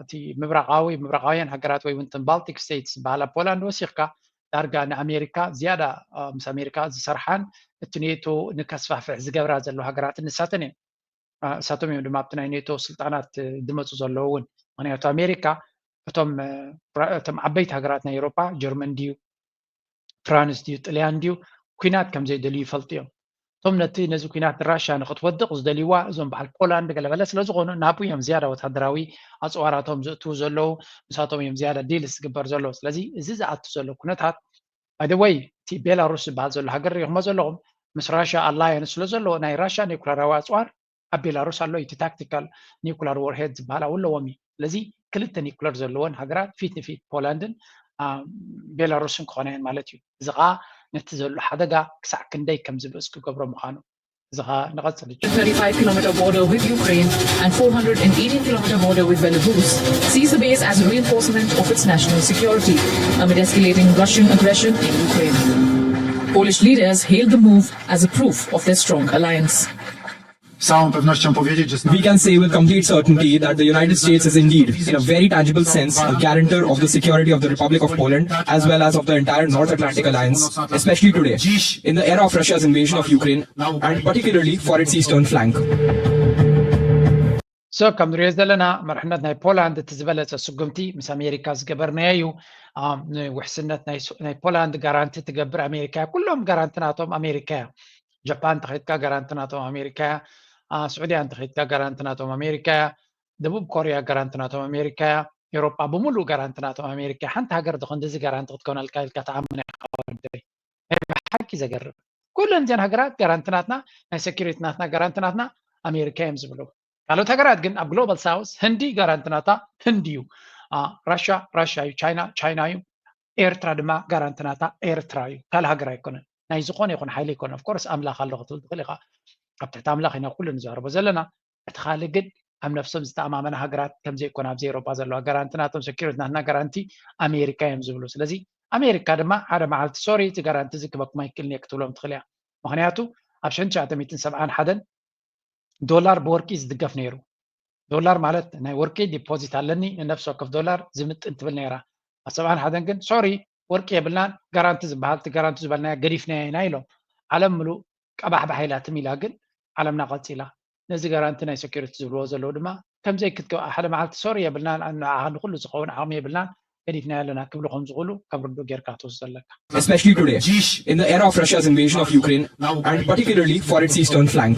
እቲ ምብራቃዊ ምብራቃውያን ሃገራት ወይ እውን ባልቲክ ስቴትስ ዝበሃላ ፖላንድ ወሲኽካ ዳርጋ ንኣሜሪካ ዝያዳ ምስ ኣሜሪካ ዝሰርሓን እቲ ኔቶ ንከስፋፍሕ ዝገብራ ዘለዋ ሃገራት ንሳተን እየን። እሳቶም እዮም ድማ ኣብቲ ናይ ኔቶ ስልጣናት ዝመፁ ዘለዉ እውን። ምክንያቱ ኣሜሪካ እቶም እቶም ዓበይቲ ሃገራት ናይ ኤውሮጳ፣ ጀርመን ድዩ፣ ፍራንስ ድዩ፣ ጥልያን ድዩ፣ ኩናት ከም ዘይደልዩ ይፈልጡ እዮም። እቶም ነቲ ነዚ ኩናት ንራሻ ንክትወድቕ ዝደልይዋ እዞም በዓል ፖላንድ ገለበለ ስለ ዝኾኑ ናብኡ እዮም ዝያዳ ወታደራዊ ኣፅዋራቶም ዘእትዉ ዘለዉ። ንሳቶም እዮም ዝያዳ ዲልስ ዝግበር ዘለዉ። ስለዚ እዚ ዝኣቱ ዘሎ ኩነታት ባይ ወይ እቲ ቤላሩስ ዝበሃል ዘሎ ሃገር ሪኢኹሞ ዘለኹም ምስ ራሻ ኣላየንስ ስለ ዘለዎ ናይ ራሻ ኒኩለራዊ ኣፅዋር ኣብ ቤላሩስ ኣሎ። እቲ ታክቲካል ኒኩለር ወርሄድ ዝበሃል እውን ኣለዎም እዩ። ስለዚ ክልተ ኒኩለር ዘለወን ሃገራት ፊት ንፊት ፖላንድን ቤላሩስን ክኾና እየን ማለት እዩ። እዚ ከዓ ነቲ ዘሎ ሓደጋ ክሳዕ ክንደይ ከም ዝብእስ ክገብሮ ምዃኑ እዚ ከዓ ንቐፅል። thirty-five kilometer border with Ukraine and four hundred eighty kilometer border with Belarus sees the base as a reinforcement of its national security amid escalating Russian aggression in Ukraine. Polish leaders hailed the move as a proof of their strong alliance. Z całą pewnością powiedzieć, że We can say with complete certainty that the United States is indeed, in a very tangible sense, a guarantor of the security of the Republic of Poland as well as of the entire North Atlantic Alliance, especially today, in the era of Russia's invasion of Ukraine, and particularly for its eastern flank. So ከም ንሪኦ ዘለና መርሕነት ናይ ፖላንድ እቲ ዝበለፀ ስጉምቲ ምስ ኣሜሪካ ዝገበርናዮ እዩ። ንውሕስነት ናይ ፖላንድ ጋራንቲ ትገብር ኣሜሪካ እያ። ኩሎም ጋራንቲ ናቶም ኣሜሪካ እያ። ጃፓን እንተኸድካ ጋራንቲ ናቶም ኣሜሪካ እያ። ስዑድያ እንተኸድካ ጋራንቲ ናቶም ኣሜሪካ እያ። ደቡብ ኮርያ ጋራንቲ ናቶም ኣሜሪካ እያ። ኤውሮጳ ብምሉእ ጋራንቲ ናቶም ኣሜሪካ እያ። ሓንቲ ሃገር ዶ ክንድዚ ጋራንቲ ክትከውነልካ ኢልካ ትኣምን ኢኻ ወደይ? ናይ ብሓቂ ዘገርም። ኩለን እዚን ሃገራት ጋራንቲ ናትና፣ ናይ ሴኩሪቲ ናትና ጋራንቲ ናትና ኣሜሪካ እዮም ዝብሉ። ካልኦት ሃገራት ግን ኣብ ግሎባል ሳውስ ህንዲ ጋራንቲ ናታ ህንዲ እዩ። ራሻ ራሻ እዩ። ቻይና ቻይና እዩ። ኤርትራ ድማ ጋራንቲ ናታ ኤርትራ እዩ። ካልእ ሃገር ኣይኮነን። ናይ ዝኾነ ይኹን ሓይሊ ኣይኮነ። ኦፍኮርስ ኣምላኽ ኣሎ ክትብል ትኽእል ኢኻ። ኣብ ትሕቲ ኣምላኽ ኢና ኩሉ ንዛረቦ ዘለና። እቲ ካልእ ግን ኣብ ነፍሶም ዝተኣማመና ሃገራት ከምዘይኮነ ኣብዚ ኤውሮጳ ዘለዋ ጋራንቲ ናቶም ሴኩሪቲ ናትና ጋራንቲ ኣሜሪካ እዮም ዝብሉ። ስለዚ ኣሜሪካ ድማ ሓደ መዓልቲ ሶሪ እቲ ጋራንቲ እዚ ክበኩም ኣይክእልን እየ ክትብሎም ትኽእል እያ። ምክንያቱ ኣብ ሽሕን ትሽዓተ ሚእትን ሰብዓን ሓደን ዶላር ብወርቂ ዝድገፍ ነይሩ። ዶላር ማለት ናይ ወርቂ ዲፖዚት ኣለኒ ንነፍሲ ወከፍ ዶላር ዝምጥን ትብል ነይራ። ኣብ ሰብዓን ሓደን ግን ሶሪ ወርቂ የብልናን፣ ጋራንቲ ዝበሃል እቲ ጋራንቲ ዝበልናዮ ገዲፍናዮ ኢና ኢሎም። ዓለም ምሉእ ቀባሕባሕ ኢላትም ኢላ ግን ዓለምና ቀፂላ። ነዚ ጋራንቲ ናይ ሴኩሪቲ ዝብልዎ ዘለዉ ድማ ከምዘይ ክትከ ሓደ መዓልቲ ሶሪ የብልናን፣ ንዓኻ ንኩሉ ዝኸውን ዓቕሚ የብልናን፣ ገዲፍናዮ ኣለና ክብሉ ከም ዝኽእሉ ከም ርዱእ ጌርካ ክትወስዶ ኣለካ። Especially today, in the era of Russia's invasion of Ukraine, and particularly for its eastern flank.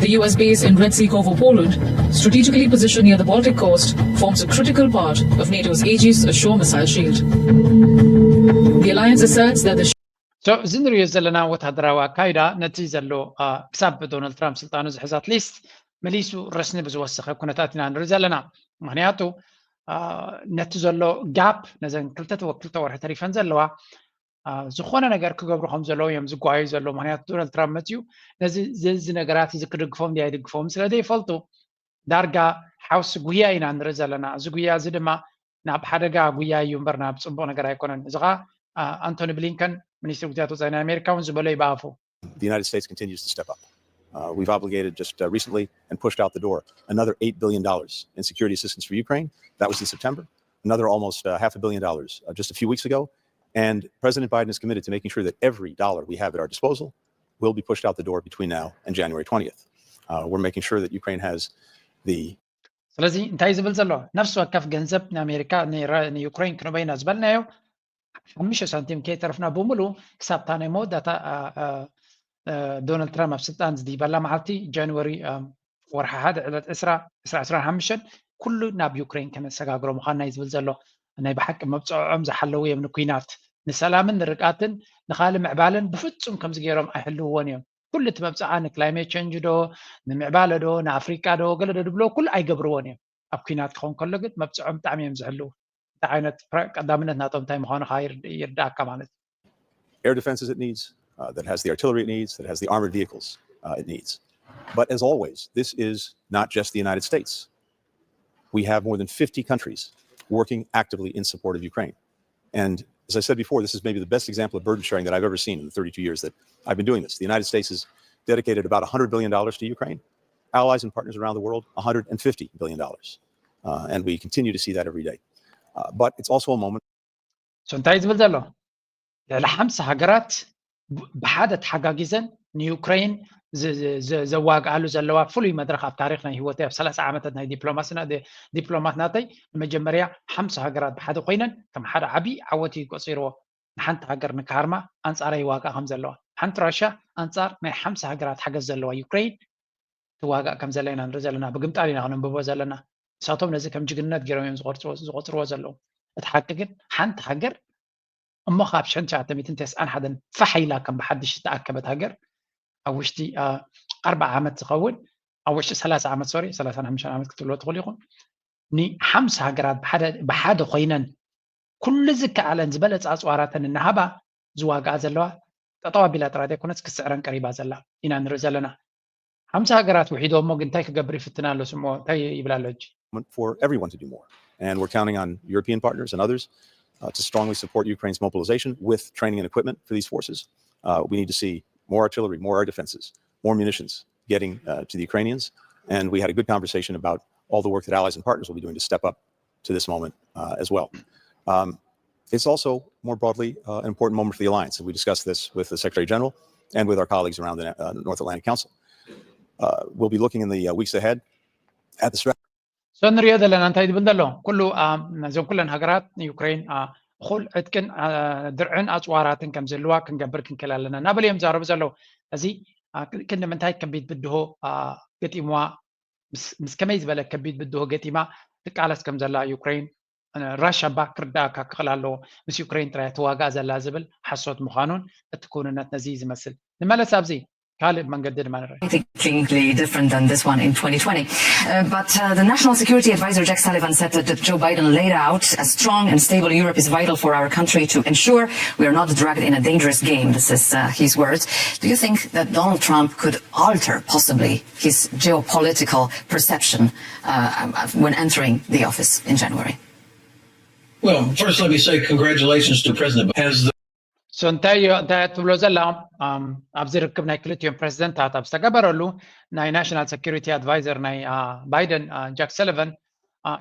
The U S base in Red Sea Kovo, Poland, strategically positioned near the Baltic coast, forms a critical part of NATO's Aegis Ashore missile shield. The alliance asserts that the So እዚ ንሪኦ ዘለና ወታደራዊ ኣካይዳ ነቲ ዘሎ ክሳብ ዶናልድ ትራምፕ ስልጣኑ ዝሕዝ ኣትሊስት መሊሱ ረስኒ ብዝወሰኸ ኩነታት ኢና ንርኢ ዘለና። ምክንያቱ ነቲ ዘሎ ጋፕ ነዘን ክልተ ወ- ክልተ ወርሒ ተሪፈን ዘለዋ ዝኾነ ነገር ክገብሩ ከም ዘለዉ እዮም ዝጓዩ ዘለዉ። ምክንያቱ ዶናልድ ትራምፕ መፅዩ ነዚ እዚ ነገራት እዚ ክድግፎም ድዩ ኣይድግፎም ስለ ዘይፈልጡ ዳርጋ ሓውሲ ጉያ ኢና ንርኢ ዘለና። እዚ ጉያ እዚ ድማ ናብ ሓደጋ ጉያ እዩ እምበር ናብ ፅቡቕ ነገር ኣይኮነን። እዚ ከዓ ኣንቶኒ ብሊንከን ሚኒስትሪ ጉዳያት ወፃኢ ናይ ኣሜሪካ እውን ዝበሎ እዩ ብኣፉ። The United States continues to step up. Uh, we've obligated just uh, recently and pushed out the door another eight billion dollars in security assistance for Ukraine. That was in September. Another almost uh, half a billion dollars uh, just a few weeks ago. And President Biden is committed to making sure that every dollar we have at our disposal will be pushed out the door between now and January twentieth. Uh, we're making sure that Ukraine has the ስለዚ እንታይ ዝብል ዘሎ ነፍሲ ወከፍ ገንዘብ ንኣሜሪካ ንዩክሬን ክንበይና ዝበልናዮ ሓሙሽተ ሳንቲም ከይተረፍና ብምሉ ክሳብታ ናይ መወዳእታ ዶናልድ ትራምፕ ኣብ ስልጣን ዝድይበላ መዓልቲ ጃንዋሪ ወርሒ ሓደ ዕለት ዕስራ ዕስራ ዕስራን ሓሙሽተን ኩሉ ናብ ዩክሬን ከነሰጋግሮ ምዃንና እዩ ዝብል ዘሎ። ናይ ብሓቂ መብፅዖም ዝሓለዉ እዮም ንኩናት ንሰላምን ንርቃትን ንካልእ ምዕባለን ብፍፁም ከምዚ ገይሮም ኣይሕልውዎን እዮም። ኩሉ እቲ መብፅዓ ንክላይሜት ቸንጅ ዶ ንምዕባለ ዶ ንኣፍሪቃ ዶ ገለ ዶ ድብሎ ኩሉ ኣይገብርዎን እዮም። ኣብ ኩናት ክኸውን ከሎ ግን መብፅዖም ብጣዕሚ እዮም ዝሕልው። እንታይ ዓይነት ቀዳምነት ናቶም እንታይ ምዃኑ ከዓ ይርዳእካ ማለት እዩ። Air defenses it needs, uh, that has the artillery it needs, that has the armored vehicles uh, it needs. But as always, this is not just the United States. We have more than fifty countries working actively in support of Ukraine. And as I said before, this is maybe the best example of burden sharing that I've ever seen in the thirty-two years that I've been doing this. The United States has dedicated about one hundred billion dollars to Ukraine. allies and partners around the world, one hundred fifty billion dollars. Uh, and we continue to see that every day. Uh, but it's also a moment. So እንታይ ዝብል ዘሎ? ልዕሊ ሓምሳ ሃገራት ብሓደ ተሓጋጊዘን ንዩክሬን ዘዋግኣሉ ዘለዋ ፍሉይ መድረክ ኣብ ታሪክ ናይ ህይወተይ ኣብ ሰላሳ ዓመታት ናይ ዲፕሎማሲ ዲፕሎማት ናተይ ንመጀመርያ ሓምሳ ሃገራት ብሓደ ኮይነን ከም ሓደ ዓብዪ ዓወት እዩ ቆፂርዎ። ንሓንቲ ሃገር ንካርማ ኣንፃራ ይዋግኣ ከም ዘለዋ ሓንቲ ራሽያ ኣንፃር ናይ ሓምሳ ሃገራት ሓገዝ ዘለዋ ዩክሬን ትዋጋእ ከም ዘላ ኢና ንርኢ ዘለና። ብግምጣል ኢና ክነንብቦ ዘለና። ንሳቶም ነዚ ከም ጅግንነት ገይሮም እዮም ዝቆፅርዎ ዘለዉ። እቲ ሓቂ ግን ሓንቲ ሃገር እሞ ካብ ሽሕን ትሽዓተ ሚእትን ተስዓን ሓደን ፋሕ ኢላ ከም ብሓድሽ ዝተኣከበት ሃገር ኣብ ውሽጢ ኣርባዓ ዓመት ዝኸውን ኣብ ውሽጢ ሰላሳ ዓመት ሶሪ ሰላሳን ሓሙሽተን ዓመት ክትብልዎ ትኽእሉ ኢኹም። ንሓምሳ ሃገራት ብሓደ ኮይነን ኩሉ ዝከኣለን ዝበለፃ ኣፅዋራተን እናሃባ ዝዋግኣ ዘለዋ ጠጠው ኣቢላ ጥራይ ዘይኮነስ ክስዕረን ቀሪባ ዘላ ኢና ንርኢ ዘለና። ሓምሳ ሃገራት ውሒዶ እሞ ግን እንታይ ክገብር ይፍትን ኣሎ ስምኦ እንታይ ይብል ኣሎ ሕጂ? For everyone to do more. And we're counting on European partners and others uh, to strongly support Ukraine's mobilization with training and equipment for these forces. Uh, we need to see more artillery, more air defenses, more munitions getting uh, to the Ukrainians. And we had a good conversation about all the work that allies and partners will be doing to step up to this moment uh, as well. Um, it's also more broadly uh, an important moment for the alliance. And we discussed this with the Secretary General and with our colleagues around the uh, North Atlantic Council. Uh, we'll be looking in the uh, weeks ahead at the strategy. So ንሪኦ ዘለና እንታይ ዝብል ዘሎ ኩሉ እዞም ኩለን ሃገራት ንዩክሬን እኹል ዕጥቅን ድርዕን ኣፅዋራትን ከም ዝህልዋ ክንገብር ክንክእል ኣለና እናበሉ እዮም ዛረቡ ዘለዉ። እዚ ክንዲ ምንታይ ከቢድ ብድሆ ገጢምዋ ምስ ከመይ ዝበለ ከቢድ ብድሆ ገጢማ ትቃለስ ከም ዘላ ዩክሬን ራሻ እባ ክርዳእካ ክኽእል ኣለዎ። ምስ ዩክሬን ጥራይ ትዋጋእ ዘላ ዝብል ሓሶት ምዃኑን እቲ ክውንነት ነዚ እዩ ዝመስል። ንመለስ ኣብዚ ካልእ መንገዲ ድማ ንርኢ። Completely different than this one in twenty twenty. Uh, but uh, the National Security Advisor Jack Sullivan said that Joe Biden laid out a strong and stable Europe is vital for our country to ensure we are not dragged in a dangerous game. This is uh, his words. Do you think that Donald Trump could alter possibly his geopolitical perception uh, when entering the office in January? Well, first let me say congratulations to President Biden. Has the So እንታይ እዩ እንታይ ትብሎ ዘላ ኣብዚ ርክብ ናይ ክልቲኦም ፕሬዚደንታት ኣብ ዝተገበረሉ ናይ ናሽናል ሰኪሪቲ ኣድቫይዘር ናይ ባይደን ጃክ ሰለቨን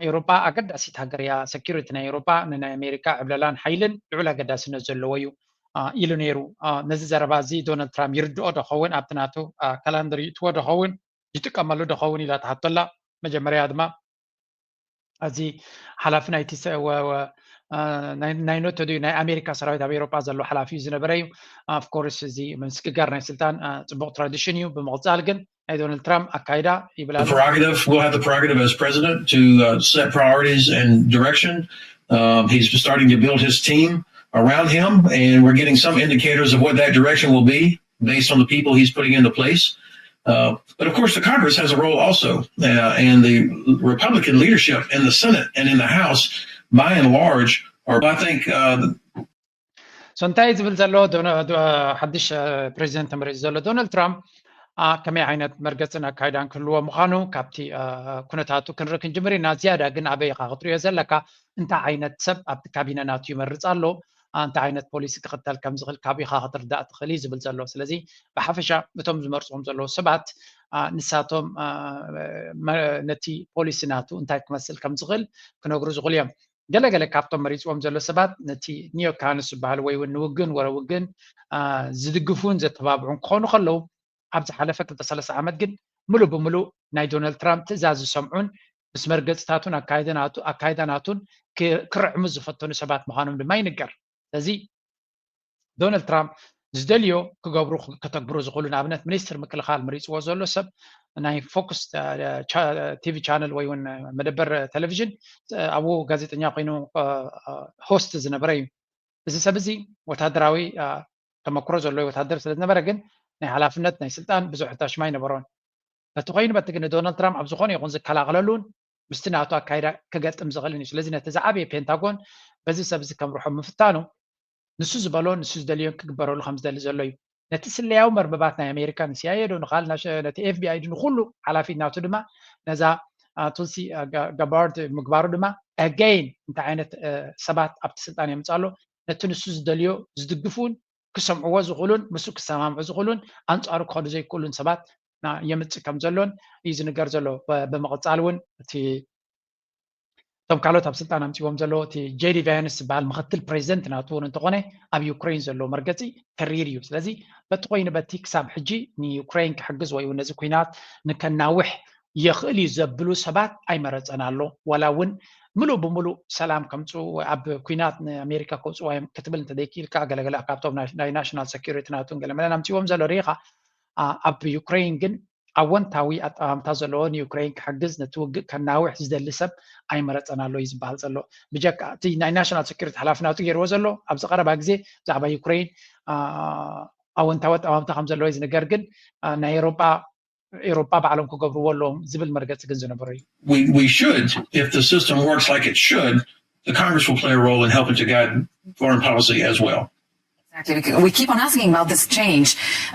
ኤውሮጳ ኣገዳሲት ሃገር እያ። ሰኪሪቲ ናይ ኤውሮጳ ንናይ ኣሜሪካ ዕብለላን ሓይልን ልዑል ኣገዳስነት ዘለዎ እዩ ኢሉ ነይሩ። ነዚ ዘረባ እዚ ዶናልድ ትራምፕ ይርድኦ ዶ ኸውን ኣብቲ ናቱ ካላንደር ይእትዎ ዶ ኸውን ይጥቀመሉ ዶ ኸውን ኢላ ትሓቶላ። መጀመርያ ድማ እዚ ሓላፊ ናይቲ ናይ ኖቶ ድዩ ናይ ኣሜሪካ ሰራዊት ኣብ ኤሮጳ ዘሎ ሓላፊ እዩ ዝነበረ እዩ። ኣፍኮርስ እዚ ምስግጋር ናይ ስልጣን ፅቡቅ ትራዲሽን እዩ። ብምቕፃል ግን ናይ ዶናልድ ትራምፕ ኣካይዳ ይብል ኣሎ። Prerogative, we'll have the prerogative as president to uh, set priorities and direction. Um, he's starting to build his team around him, and we're getting some indicators of what that direction will be based on the people he's putting into place. Uh, but of course, the Congress has a role also, uh, and the Republican leadership in the Senate and in the House, by and large, are, I think, uh, So እንታይ ዝብል ዘሎ ሓድሽ ፕሬዚደንት ተመሪፁ ዘሎ ዶናልድ ትራምፕ ከመይ ዓይነት መርገፅን ኣካይዳን ክህልዎ ምዃኑ ካብቲ ኩነታቱ ክንርኢ ክንጅምር ኢና። ዝያዳ ግን ኣበይ ኢኻ ክትሪኦ ዘለካ እንታይ ዓይነት ሰብ ኣብቲ ካቢነ ናቱ ይመርፅ ኣሎ እንታይ ዓይነት ፖሊሲ ክኽተል ከም ዝኽእል ካብ ኢኻ ክትርዳእ ትኽእል እዩ ዝብል ዘሎ። ስለዚ ብሓፈሻ እቶም ዝመርፅዎም ዘለዉ ሰባት ንሳቶም ነቲ ፖሊሲ ናቱ እንታይ ክመስል ከም ዝኽእል ክነግሩ ዝኽእሉ እዮም። ገለገለ ካብቶም መሪፅዎም ዘሎ ሰባት ነቲ ኒዮካንስ ዝበሃል ወይ እውን ንውግን ወረ ውግን ዝድግፉን ዘተባብዑን ክኾኑ ከለዉ ኣብ ዝሓለፈ ክልተ ሰለስተ ዓመት ግን ምሉእ ብምሉእ ናይ ዶናልድ ትራምፕ ትእዛዝ ዝሰምዑን ምስ መርገፅታቱን ኣካይዳ ናቱን ክርዕሙ ዝፈተኑ ሰባት ምዃኖም ድማ ይንገር። ስለዚ ዶናልድ ትራምፕ ዝደልዮ ክገብሩ ከተግብሩ ዝኽእሉ ንኣብነት ሚኒስትር ምክልኻል መሪፅዎ ዘሎ ሰብ ናይ ፎክስ ቲቪ ቻነል ወይ እውን መደበር ቴሌቪዥን ኣብኡ ጋዜጠኛ ኮይኑ ሆስት ዝነበረ እዩ። እዚ ሰብ እዚ ወታደራዊ ተመክሮ ዘለዎ ወታደር ስለ ዝነበረ ግን ናይ ሓላፍነት ናይ ስልጣን ብዙሕ ታሽማ ኣይነበሮን። በቲ ኮይኑ በቲ ግን ዶናልድ ትራምፕ ኣብ ዝኾነ ይኹን ዝከላኸለሉን ምስቲ ናቱ ኣካይዳ ክገጥም ዝኽእልን እዩ። ስለዚ ነቲ ዝዓበየ ፔንታጎን በዚ ሰብ እዚ ከምርሖ ምፍታኑ ንሱ ዝበሎ ንሱ ዝደልዮን ክግበረሉ ከም ዝደሊ ዘሎ እዩ። ነቲ ስለያዊ መርበባት ናይ ኣሜሪካ ንሲኣይኤ ዶ ንካል ነቲ ኤፍቢኣይ ዶ ንኩሉ ሓላፊት ናቱ ድማ ነዛ ቱልሲ ገባርድ ምግባሩ ድማ ኣገይን እንታይ ዓይነት ሰባት ኣብቲ ስልጣን የምፅእ ኣሎ ነቲ ንሱ ዝደልዮ ዝድግፉን ክሰምዕዎ ዝኽእሉን ምስኡ ክሰማምዑ ዝኽእሉን ኣንፃሩ ክኸዱ ዘይክእሉን ሰባት የምፅእ ከም ዘሎን እዩ ዝንገር ዘሎ። ብምቕፃል እውን እቲ እቶም ካልኦት ኣብ ስልጣን ኣምፅዎም ዘሎ እቲ ጄዲ ቫንስ ዝበሃል ምክትል ፕሬዚደንት ናቱ እውን እንተኾነ ኣብ ዩክሬን ዘለዎ መርገፂ ተሪር እዩ። ስለዚ በቲ ኮይኑ በቲ ክሳብ ሕጂ ንዩክሬን ክሕግዝ ወይ እውን ነዚ ኩናት ንከናውሕ የኽእል እዩ ዘብሉ ሰባት ኣይመረፀን ኣሎ። ዋላ እውን ምሉእ ብምሉእ ሰላም ከምፅኡ ኣብ ኩናት ንኣሜሪካ ከውፅዋ እዮም ክትብል እንተደይክኢልካ ገለገለ ካብቶም ናይ ናሽናል ሰኪሪቲ ናቱን ገለመለን ኣምፅዎም ዘሎ ርኢኻ። ኣብ ዩክሬን ግን ኣወንታዊ ኣጠማምታ ዘለዎ ንዩክሬን ክሕግዝ ነቲ ውግእ ከናውሕ ዝደሊ ሰብ ኣይመረፀን ኣሎ እዩ ዝበሃል ዘሎ። ብጀካ እቲ ናይ ናሽናል ሰኪሪቲ ሓላፊ ናቱ ገይርዎ ዘሎ ኣብዚ ቀረባ ግዜ ብዛዕባ ዩክሬን ኣወንታዊ ኣጠማምታ ከም ዘለዎ እዩ ዝንገር። ግን ናይ ኤሮጳ ኤሮጳ ባዕሎም ክገብርዎ ኣለዎም ዝብል መርገፂ ግን ዝነበሮ እዩ። We, we should, if the system works like it should, the Congress will play a role in helping to guide foreign policy as well. Exactly. We keep on asking about this change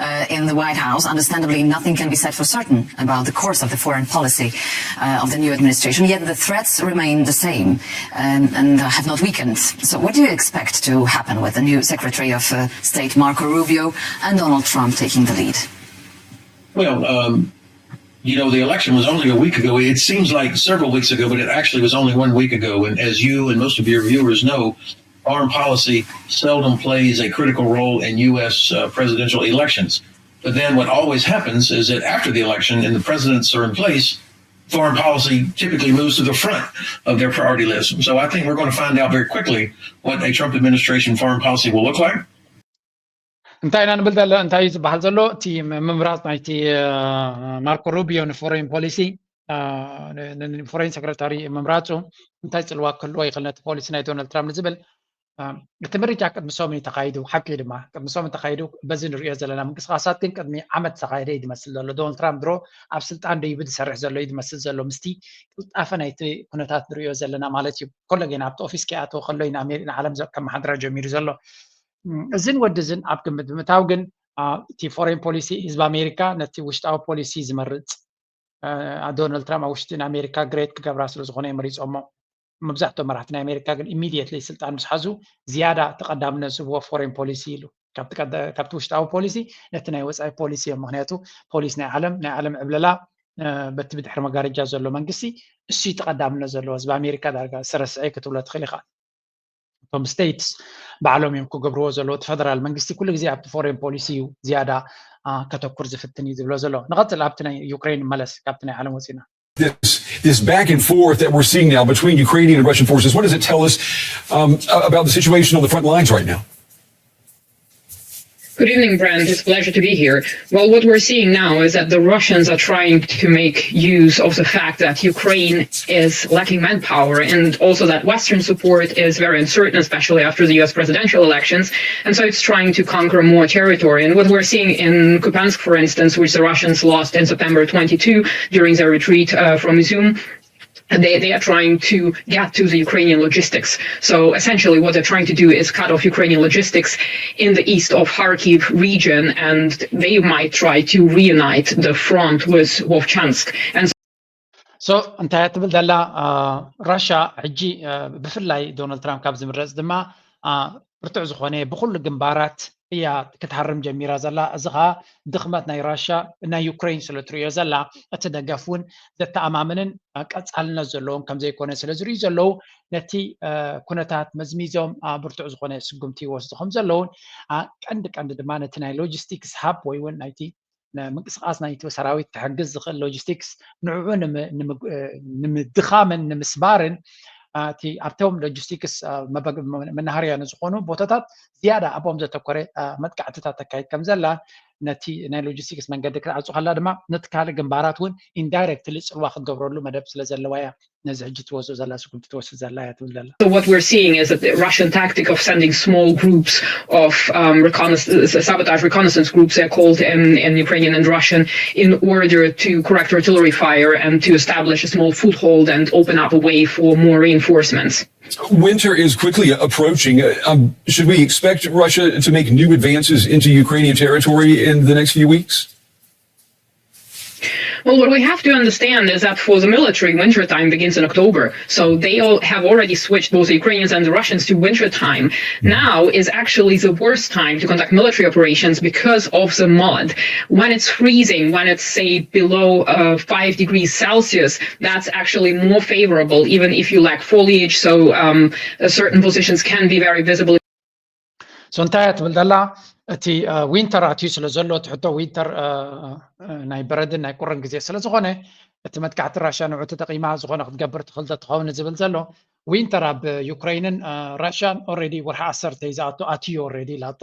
uh, in the White House. Understandably, nothing can be said for certain about the course of the foreign policy uh, of the new administration, yet the threats remain the same um, and have not weakened. So, what do you expect to happen with the new Secretary of uh, State, Marco Rubio, and Donald Trump taking the lead? Well, um, you know, the election was only a week ago. It seems like several weeks ago, but it actually was only one week ago. And as you and most of your viewers know, foreign policy seldom plays a critical role in U S uh, presidential elections. But then what always happens is that after the election and the presidents are in place, foreign policy typically moves to the front of their priority list. So I think we're going to find out very quickly what a Trump administration foreign policy will look like. እንታይ ኢና ንብል ዘለና እንታይ እዩ ዝበሃል ዘሎ? እቲ ምምራፅ ናይቲ ማርኮ ሩቢዮ ንፎሬን ፖሊሲ ንፎሬን ሰክረታሪ ምምራፁ እንታይ ፅልዋ ክህልዎ ይኽእል ነቲ ፖሊሲ ናይ ዶናልድ ትራምፕ ንዝብል እቲ ምርጫ ቅድሚ ሰሙን እዩ ተኻይዱ። ሓቂ ድማ ቅድሚ ሰሙን ተኻይዱ። በዚ ንሪኦ ዘለና ምንቅስቃሳት ግን ቅድሚ ዓመት ዝተኻየደ እዩ ዝመስል ዘሎ። ዶናልድ ትራምፕ ድሮ ኣብ ስልጣን ደይቡ ዝሰርሕ ዘሎ እዩ ዝመስል ዘሎ ምስቲ ቅልጣፈ ናይቲ ኩነታት ንሪኦ ዘለና ማለት እዩ። ኮለጌን ኣብቲ ኦፊስ ከይኣተወ ከሎ እዩ ንዓለም ከመሓድራ ጀሚሩ ዘሎ። እዝን ወዲ እዝን ኣብ ግምት ብምእታው ግን እቲ ፎሬን ፖሊሲ ህዝቢ ኣሜሪካ ነቲ ውሽጣዊ ፖሊሲ ዝመርፅ ዶናልድ ትራምፕ ኣብ ውሽጢ ንኣሜሪካ ግሬት ክገብራ ስለ ዝኾነ የመሪፆሞ። መብዛሕትኦም መራሕቲ ናይ ኣሜሪካ ግን ኢሚድየትሊ ስልጣን ምስ ሓዙ ዝያዳ ተቐዳምነት ዝህብዎ ፎሬን ፖሊሲ ኢሉ ካብቲ ውሽጣዊ ፖሊሲ ነቲ ናይ ወፃኢ ፖሊሲ እዮም። ምክንያቱ ፖሊስ ናይ ዓለም ናይ ዓለም ዕብለላ በቲ ብድሕሪ መጋረጃ ዘሎ መንግስቲ እሱ ተቐዳምነት ዘለዎ ህዝቢ ኣሜሪካ ዳርጋ ሰረስዐ ክትብሎ ትኽእል ኢኻ። እቶም ስቴትስ ባዕሎም እዮም ክገብርዎ ዘለዎ። እቲ ፈደራል መንግስቲ ኩሉ ግዜ ኣብቲ ፎሬን ፖሊሲ እዩ ዝያዳ ከተኩር ዝፍትን እዩ ዝብሎ ዘሎ። ንቐፅል ኣብቲ ናይ ዩክሬን መለስ ካብቲ ናይ ዓለም ወፂና this this back and forth that we're seeing now between Ukrainian and Russian forces. What does it tell us um, about the situation on the front lines right now? Good evening, Brent. It's a pleasure to be here. Well, what we're seeing now is that the Russians are trying to make use of the fact that Ukraine is lacking manpower and also that Western support is very uncertain, especially after the U S presidential elections. And so it's trying to conquer more territory. And what we're seeing in Kupiansk, for instance, which the Russians lost in September twenty-two during their retreat uh, from Izum, they, they are trying to get to the Ukrainian logistics. So essentially, what they're trying to do is cut off Ukrainian logistics in the east of Kharkiv region, and they might try to reunite the front with Vovchansk. And so እንታይ ትብል ዘላ ራሻ ሕጂ ብፍላይ ዶናልድ ትራምፕ ካብ ዝምረፅ ድማ ብርቱዕ ዝኾነ ብኩሉ ግንባራት እያ ክትሃርም ጀሚራ ዘላ። እዚ ከዓ ድኽመት ናይ ራሻ ናይ ዩክሬን ስለ ትሪኦ ዘላ እቲ ደገፍ እውን ዘተኣማምንን ቀፃልነት ዘለዎም ከም ዘይኮነ ስለ ዝርእዩ ዘለዉ ነቲ ኩነታት መዝሚዞም ብርቱዕ ዝኾነ ስጉምቲ ይወስዱ ከም ዘለውን ቀንዲ ቀንዲ ድማ ነቲ ናይ ሎጂስቲክስ ሃብ ወይ እውን ናይቲ ምንቅስቃስ ናይቲ ሰራዊት ክሕግዝ ዝኽእል ሎጂስቲክስ ንዕኡ ንምድኻምን ንምስባርን እቲ ኣብቶም ሎጂስቲክስ መናሃርያ ንዝኾኑ ቦታታት ዝያዳ ኣብኦም ዘተኮረ መጥቃዕትታት ተካይድ ከም ዘላ ነቲ ናይ ሎጂስቲክስ መንገዲ ክትዓፁ ከላ ድማ ነቲ ካልእ ግንባራት እውን ኢንዳይረክትሊ ፅልዋ ክትገብረሉ መደብ ስለ ዘለዋ እያ ነዚ ሕጂ ትወስዶ ዘላ ስጉምቲ ትወስድ ዘላ እያ ትብል ዘላ። So what we're seeing is that the Russian tactic of sending small groups of um, reconnaissance, sabotage reconnaissance groups, they're called in, in Ukrainian and Russian, in order to correct artillery fire and to establish a small foothold and open up a way for more reinforcements. Winter is quickly approaching. Uh, um, should we expect Russia to make new advances into Ukrainian territory in the next few weeks? Well, what we have to understand is that for the military, winter time begins in October. So they all have already switched, both the Ukrainians and the Russians, to winter time. Now is actually the worst time to conduct military operations because of the mud. When it's freezing, when it's, say, below uh, five degrees Celsius, that's actually more favorable, even if you lack foliage. So um, uh, certain positions can be very visible. So እንታይ እያ ትብል ዘላ? እቲ ዊንተር ኣትዩ ስለ ዘሎ፣ እቲ ሕቶ ዊንተር ናይ በረድን ናይ ቁርን ግዜ ስለ ዝኾነ፣ እቲ መጥቃዕቲ ራሽያ ንዑ ተጠቂማ ዝኾነ ክትገብር ትኽእል ትኸውን ዝብል ዘሎ። ዊንተር ኣብ ዩክሬንን ራሽያን ኦልሬዲ ወርሒ ዓሰርተ እዩ ዝኣቱ፣ ኣትዩ ኦልሬዲ ኢላቶ።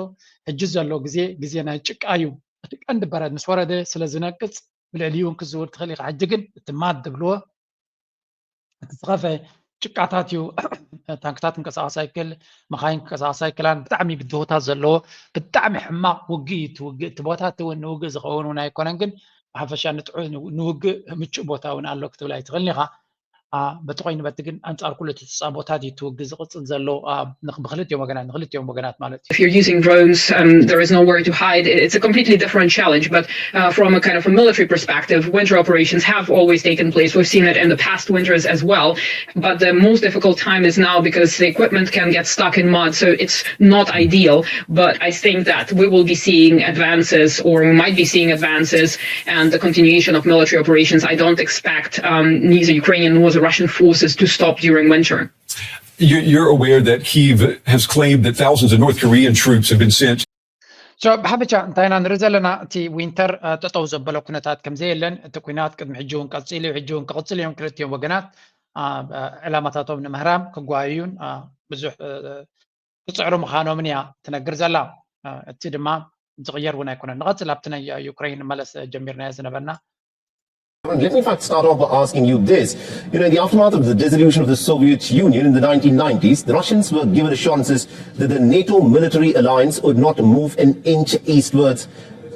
ሕጂ ዘሎ ግዜ ግዜ ናይ ጭቃ እዩ። እቲ ቀንዲ በረድ ምስ ወረደ ስለ ዝነቅጽ ብልዕሊኡ እውን ክዝውር ትኽእል ኢኻ። ሕጂ ግን እቲ ማድ ዝብልዎ እቲ ዝኸፈ ጭቃታት እዩ። ታንክታት ክንቀሳቀስ ኣይክእል፣ መኻይን ክንቀሳቀስ ኣይክላን። ብጣዕሚ ብድሆታት ዘለዎ ብጣዕሚ ሕማቕ ውግእ እዩ እቲ ውግእ። እቲ ቦታ እቲ እውን ንውግእ ዝኸውን እውን ኣይኮነን፣ ግን ብሓፈሻ ንጥዑ ንውግእ ምቹእ ቦታ እውን ኣሎ ክትብል ኣይትኽእልን ኢኻ። በቲ ኮይኑ በቲ ግን ኣንጻር ኩሉ እቲ ተጻቦታት እዩ እቲ ውግእ ዝቕጽል ዘሎ ብክልቲኦም ወገናት፣ ንክልቲኦም ወገናት ማለት እዩ። If you're using drones, um, there is nowhere to hide. It's a completely different challenge, but uh, from a kind of a military perspective, winter operations have always taken place. We've seen it in the past winters as well. But the most difficult time is now because the equipment can get stuck in mud, so it's not ideal. But I think that we will be seeing advances, or we might be seeing advances, and the continuation of military operations. I don't expect um, neither Ukrainian nor the Russian forces to stop during winter. You're aware that Kyiv has claimed that thousands of North Korean troops have been sent. So ብሓፈሻ እንታይ ኢና ንርኢ ዘለና? እቲ ዊንተር ጠጠው ዘበለ ኩነታት ከምዘየለን፣ እቲ ኩናት ቅድሚ ሕጂ እውን ቀፂሉ እዩ፣ ሕጂ እውን ክቕፅል እዮም። ክልቲኦም ወገናት ዕላማታቶም ንምህራም ክጓየዩን ብዙሕ ክፅዕሩ ምዃኖምን እያ ትነግር ዘላ። እቲ ድማ ዝቕየር እውን ኣይኮነን። ንቐፅል ኣብቲ ናይ ዩክሬን መለስ ጀሚርናዮ ዝነበርና። Let me in fact start off by asking you this. You know, in the aftermath of the dissolution of the Soviet Union in the nineteen nineties, the Russians were given assurances that the NATO military alliance would not move an inch eastwards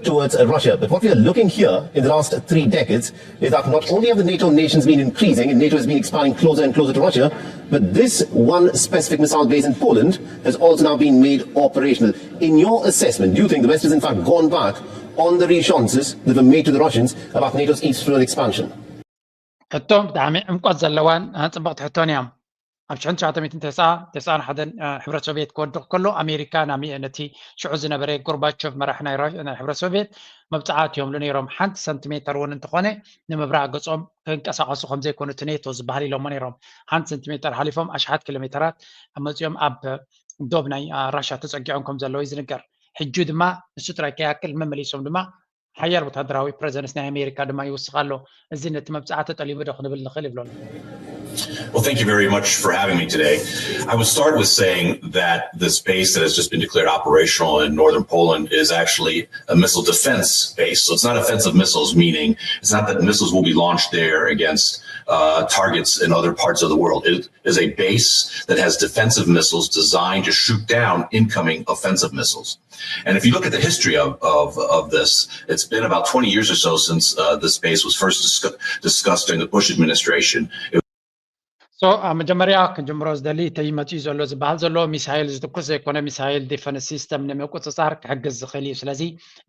towards uh, Russia. But what we are looking here in the last three decades is that not only have the NATO nations been increasing and NATO has been expanding closer and closer to Russia, but this one specific missile base in Poland has also now been made operational. In your assessment, do you think the West has in fact gone back on the reassurances that were made to the Russians about NATO's eastward expansion? ሕቶ ብጣዕሚ ዕምቆት ዘለዋን ጽብቕቲ ሕቶን እያ። ኣብ ሽሕን ትሽዓተ ሚእትን ተስዓ ተስዓን ሓደን ሕብረት ሶቪየት ክወድቕ ከሎ ኣሜሪካ ነቲ ሽዑ ዝነበረ ጎርባቾቭ መራሕ ናይ ሕብረት ሶቪየት መብፅዓ ኣትዮምሉ ነይሮም። ሓንቲ ሰንቲሜተር እውን እንተኾነ ንምብራቕ ገጾም ክንቀሳቐሱ ከምዘይኮኑ እቲ ኔቶ ዝበሃል ኢሎሞ ነይሮም። ሓንቲ ሰንቲሜተር ሓሊፎም ኣሽሓት ኪሎ ሜተራት መፂኦም ኣብ ዶብ ናይ ራሻ ተፀጊዖም ከም ዘለዉ እዩ ዝንገር። ሕጂ ድማ ንሱ ጥራይ ከይኣክል መመሊሶም ድማ ሓያል ወታደራዊ ፕሬዘንስ ናይ ኣሜሪካ ድማ ይውስኽ ኣሎ። እዚ ነቲ መብፅዓ ተጠሊሙ ዶ ክንብል ንኽእል ይብሎ ኣሎ። Well, thank you very much for having me today. I would start with saying that this base that has just been declared operational in northern Poland is actually a missile defense base. So it's not offensive missiles, meaning it's not that missiles will be launched there against uh, targets in other parts of the world. It is a base that has defensive missiles designed to shoot down incoming offensive missiles. And if you look at the history of, of, of this, it's been about twenty years or so since uh, this base was first discu- discussed during the Bush administration. It So መጀመርያ ክንጅምሮ ዝደሊ እቲ መፂኡ ዘሎ ዝበሃል ዘሎ ሚሳይል ዝትኩስ ዘይኮነ ሚሳይል ዲፈንስ ሲስተም ንምቁፅፃር ክሕግዝ ዝኽእል እዩ። ስለዚ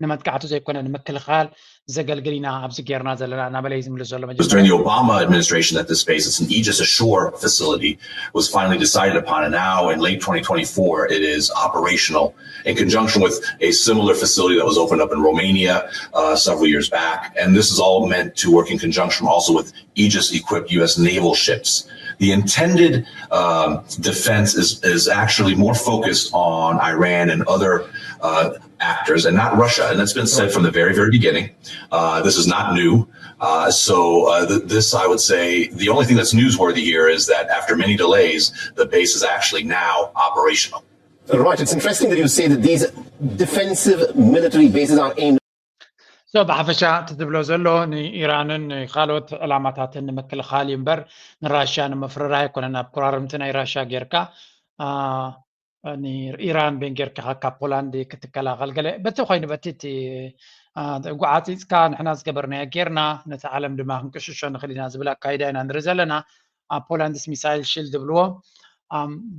ንመጥቃዕቱ ዘይኮነ ንምክልኻል ዘገልግል ኢና ኣብዚ ጌርና ዘለና እናበለ እዩ ዝምልስ ዘሎ። It was during the Obama administration that this base, it's an Aegis Ashore facility, was finally decided upon. And now in late twenty twenty-four, it is operational in conjunction with a similar facility that was opened up in Romania uh, several years back. And this is all meant to work in conjunction also with Aegis equipped U S naval ships. The intended um, defense is, is actually more focused on Iran and other uh, actors and not Russia. And that's been said from the very, very beginning. Uh, this is not new. Uh, so uh, th- this, I would say, the only thing that's newsworthy here is that after many delays, the base is actually now operational. Right. It's interesting that you say that these defensive military bases are aimed So ብሓፈሻ እቲ ዝብሎ ዘሎ ንኢራንን ንካልኦት ዕላማታትን ንምክልኻል እዩ እምበር ንራሽያ ንምፍርራህ ኣይኮነን። ኣብ ኮራርምቲ ናይ ራሽያ ጌርካ ንኢራን ቤን ጌርካ ካብ ፖላንድ ክትከላኸል ገለ በቲ ኮይኑ በቲ እቲ ጓዓፂፅካ ንሕና ዝገበርናዮ ጌርና ነቲ ዓለም ድማ ክንቅሽሾ ንኽእል ኢና ዝብል ኣካይዳ ኢና ንርኢ ዘለና። ኣብ ፖላንድስ ሚሳይል ሽል ዝብልዎ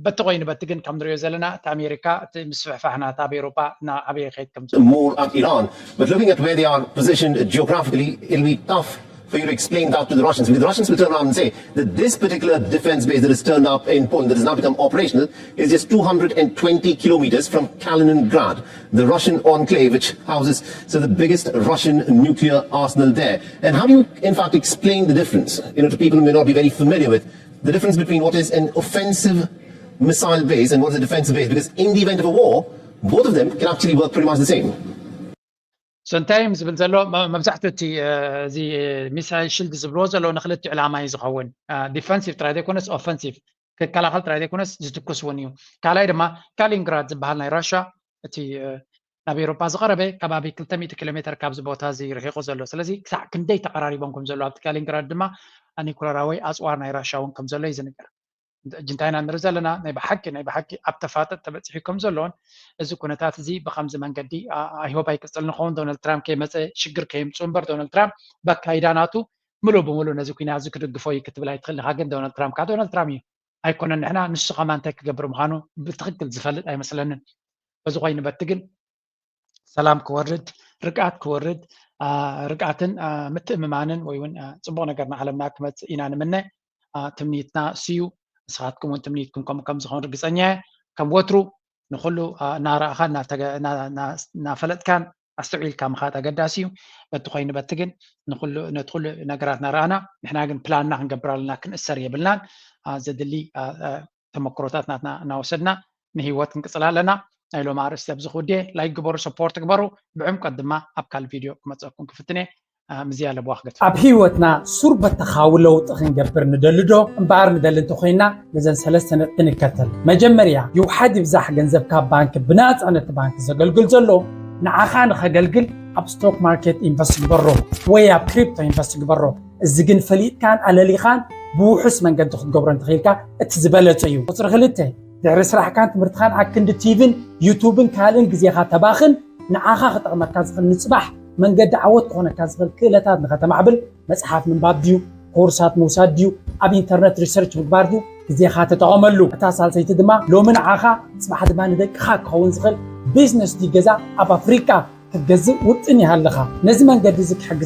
በቲ ኮይኑ በቲ ግን ከም ንሪኦ ዘለና እቲ ኣሜሪካ እቲ ምስፍሕፋሕ ናታ ኣብ ኤውሮጳ እናዓበየ ይኸይድ ከም ዘሎ more at Iran. But looking at where they are positioned geographically, it'll be tough for you to explain that to the Russians, because the Russians will turn around and say that this particular defense base that has turned up in Poland, that has now become operational, is just two hundred twenty kilometers from Kaliningrad, the Russian enclave, which houses so the biggest Russian nuclear arsenal there. And how do you, in fact, explain the difference, you know, to people who may not be very familiar with the difference between what is an offensive missile base and what is a defensive base? Because in the event of a war, both of them can actually work pretty much the same. So እንታይ እዮም ዝብል ዘሎ? መብዛሕትኡ እቲ እዚ ሚሳይል ሽልድ ዝብልዎ ዘለዉ ንክልቲ ዕላማ እዩ ዝኸውን። ዲፈንሲቭ ጥራይ ዘይኮነስ ኦፈንሲቭ፣ ክከላኸል ጥራይ ዘይኮነስ ዝትኩስ እውን እዩ። ካልኣይ ድማ ካሊንግራድ ዝበሃል ናይ ራሻ፣ እቲ ናብ ኤሮፓ ዝቐረበ ከባቢ ክልተ ሚእቲ ኪሎ ሜትር ካብዚ ቦታ እዚ ርሒቑ ዘሎ። ስለዚ ክሳዕ ክንደይ ተቐራሪቦም ከም ዘለዉ ኣብቲ ካሊንግራድ ድማ ኒኩለራዊ ኣፅዋር ናይ ራሻ እውን ከም ዘሎ እዩ ዝንገር። ሕጂ እንታይ ኢና ንርኢ ዘለና? ናይ ብሓቂ ናይ ብሓቂ ኣብ ተፋጠጥ ተበፂሑ ከም ዘሎን እዚ ኩነታት እዚ ብከምዚ መንገዲ ኣይሆፕ ኣይቅፅል ንኸውን፣ ዶናልድ ትራምፕ ከይመፀ ሽግር ከየምፅኡ እምበር ዶናልድ ትራምፕ በካይዳ ናቱ ምሉእ ብምሉእ ነዚ ኩናት እዚ ክድግፎ እዩ ክትብል ኣይትኽእል ኢኻ። ግን ዶናልድ ትራምፕ ከዓ ዶናልድ ትራምፕ እዩ። ኣይኮነን ንሕና ንሱ ከማ እንታይ ክገብር ምዃኑ ብትኽክል ዝፈልጥ ኣይመስለንን። በዚ ኮይኑ በቲ ግን ሰላም ክወርድ፣ ርግኣት ክወርድ፣ ርግኣትን ምትእምማንን ወይ እውን ፅቡቕ ነገር ንዓለምና ክመፅእ ኢና ንምነ። ትምኒትና እሱ እዩ። ንስኻትኩም እውን ትምኒትኩም ከምኡ ከም ዝኾን ርግፀኛ እየ። ከም ወትሩ ንኹሉ እናረኣኻን እናፈለጥካን ኣስተውዒልካ ምኻድ ኣገዳሲ እዩ። በቲ ኮይኑ በቲ ግን ነቲ ኩሉ ነገራት እናረኣና ንሕና ግን ፕላንና ክንገብር ኣለና፣ ክንእሰር የብልናን። ዘድሊ ተመክሮታት ናትና እናወሰድና ንህይወት ክንቅፅል ኣለና። ናይ ሎም ኣርእስቲ ኣብዚ ክውድየ። ላይክ ግበሩ፣ ሰፖርት ግበሩ። ብዕምቀት ድማ ኣብ ካልእ ቪድዮ ክመፀኩም ክፍትነ። ምዝያ ለብዋ ክገት ኣብ ህይወትና ሱር በተኻዊ ለውጢ ክንገብር ንደሊ ዶ? እምበኣር ንደሊ እንተኮይና ነዘን ሰለስተ ነጥቢ ንከተል። መጀመርያ ይውሓድ ይብዛሕ ገንዘብካ ባንክ ብናፃ ነቲ ባንክ ዘገልግል ዘሎ ንዓኻ ንኸገልግል ኣብ ስቶክ ማርኬት ኢንቨስት ግበሮ ወይ ኣብ ክሪፕቶ ኢንቨስት ግበሮ። እዚ ግን ፈሊጥካን ኣለሊኻን ብውሑስ መንገዲ ክትገብሮ እንተኽኢልካ እቲ ዝበለፀ እዩ። ቁፅሪ ክልተ ድሕሪ ስራሕካን ትምህርትኻን ኣክንዲ ቲቪን ዩቱብን ካልእን ግዜኻ ተባኽን ንዓኻ ክጠቕመካ ዝኽእል ንፅባሕ መንገዲ ዓወት ክኾነካ ዝኽእል ክእለታት ንኸተማዕብል መፅሓፍ ምንባብ ድዩ ኮርሳት ምውሳድ ድዩ ኣብ ኢንተርነት ሪሰርች ምግባር ድዩ ግዜኻ ተጠቐመሉ። እታ ሳልሰይቲ ድማ ሎሚ ንዓኻ ፅባሕ ድማ ንደቅኻ ክኸውን ዝኽእል ቢዝነስ ድዩ ገዛ ኣብ ኣፍሪቃ ክትገዝእ ውጥን ይሃለኻ። ነዚ መንገዲ እዚ ክሕግዝ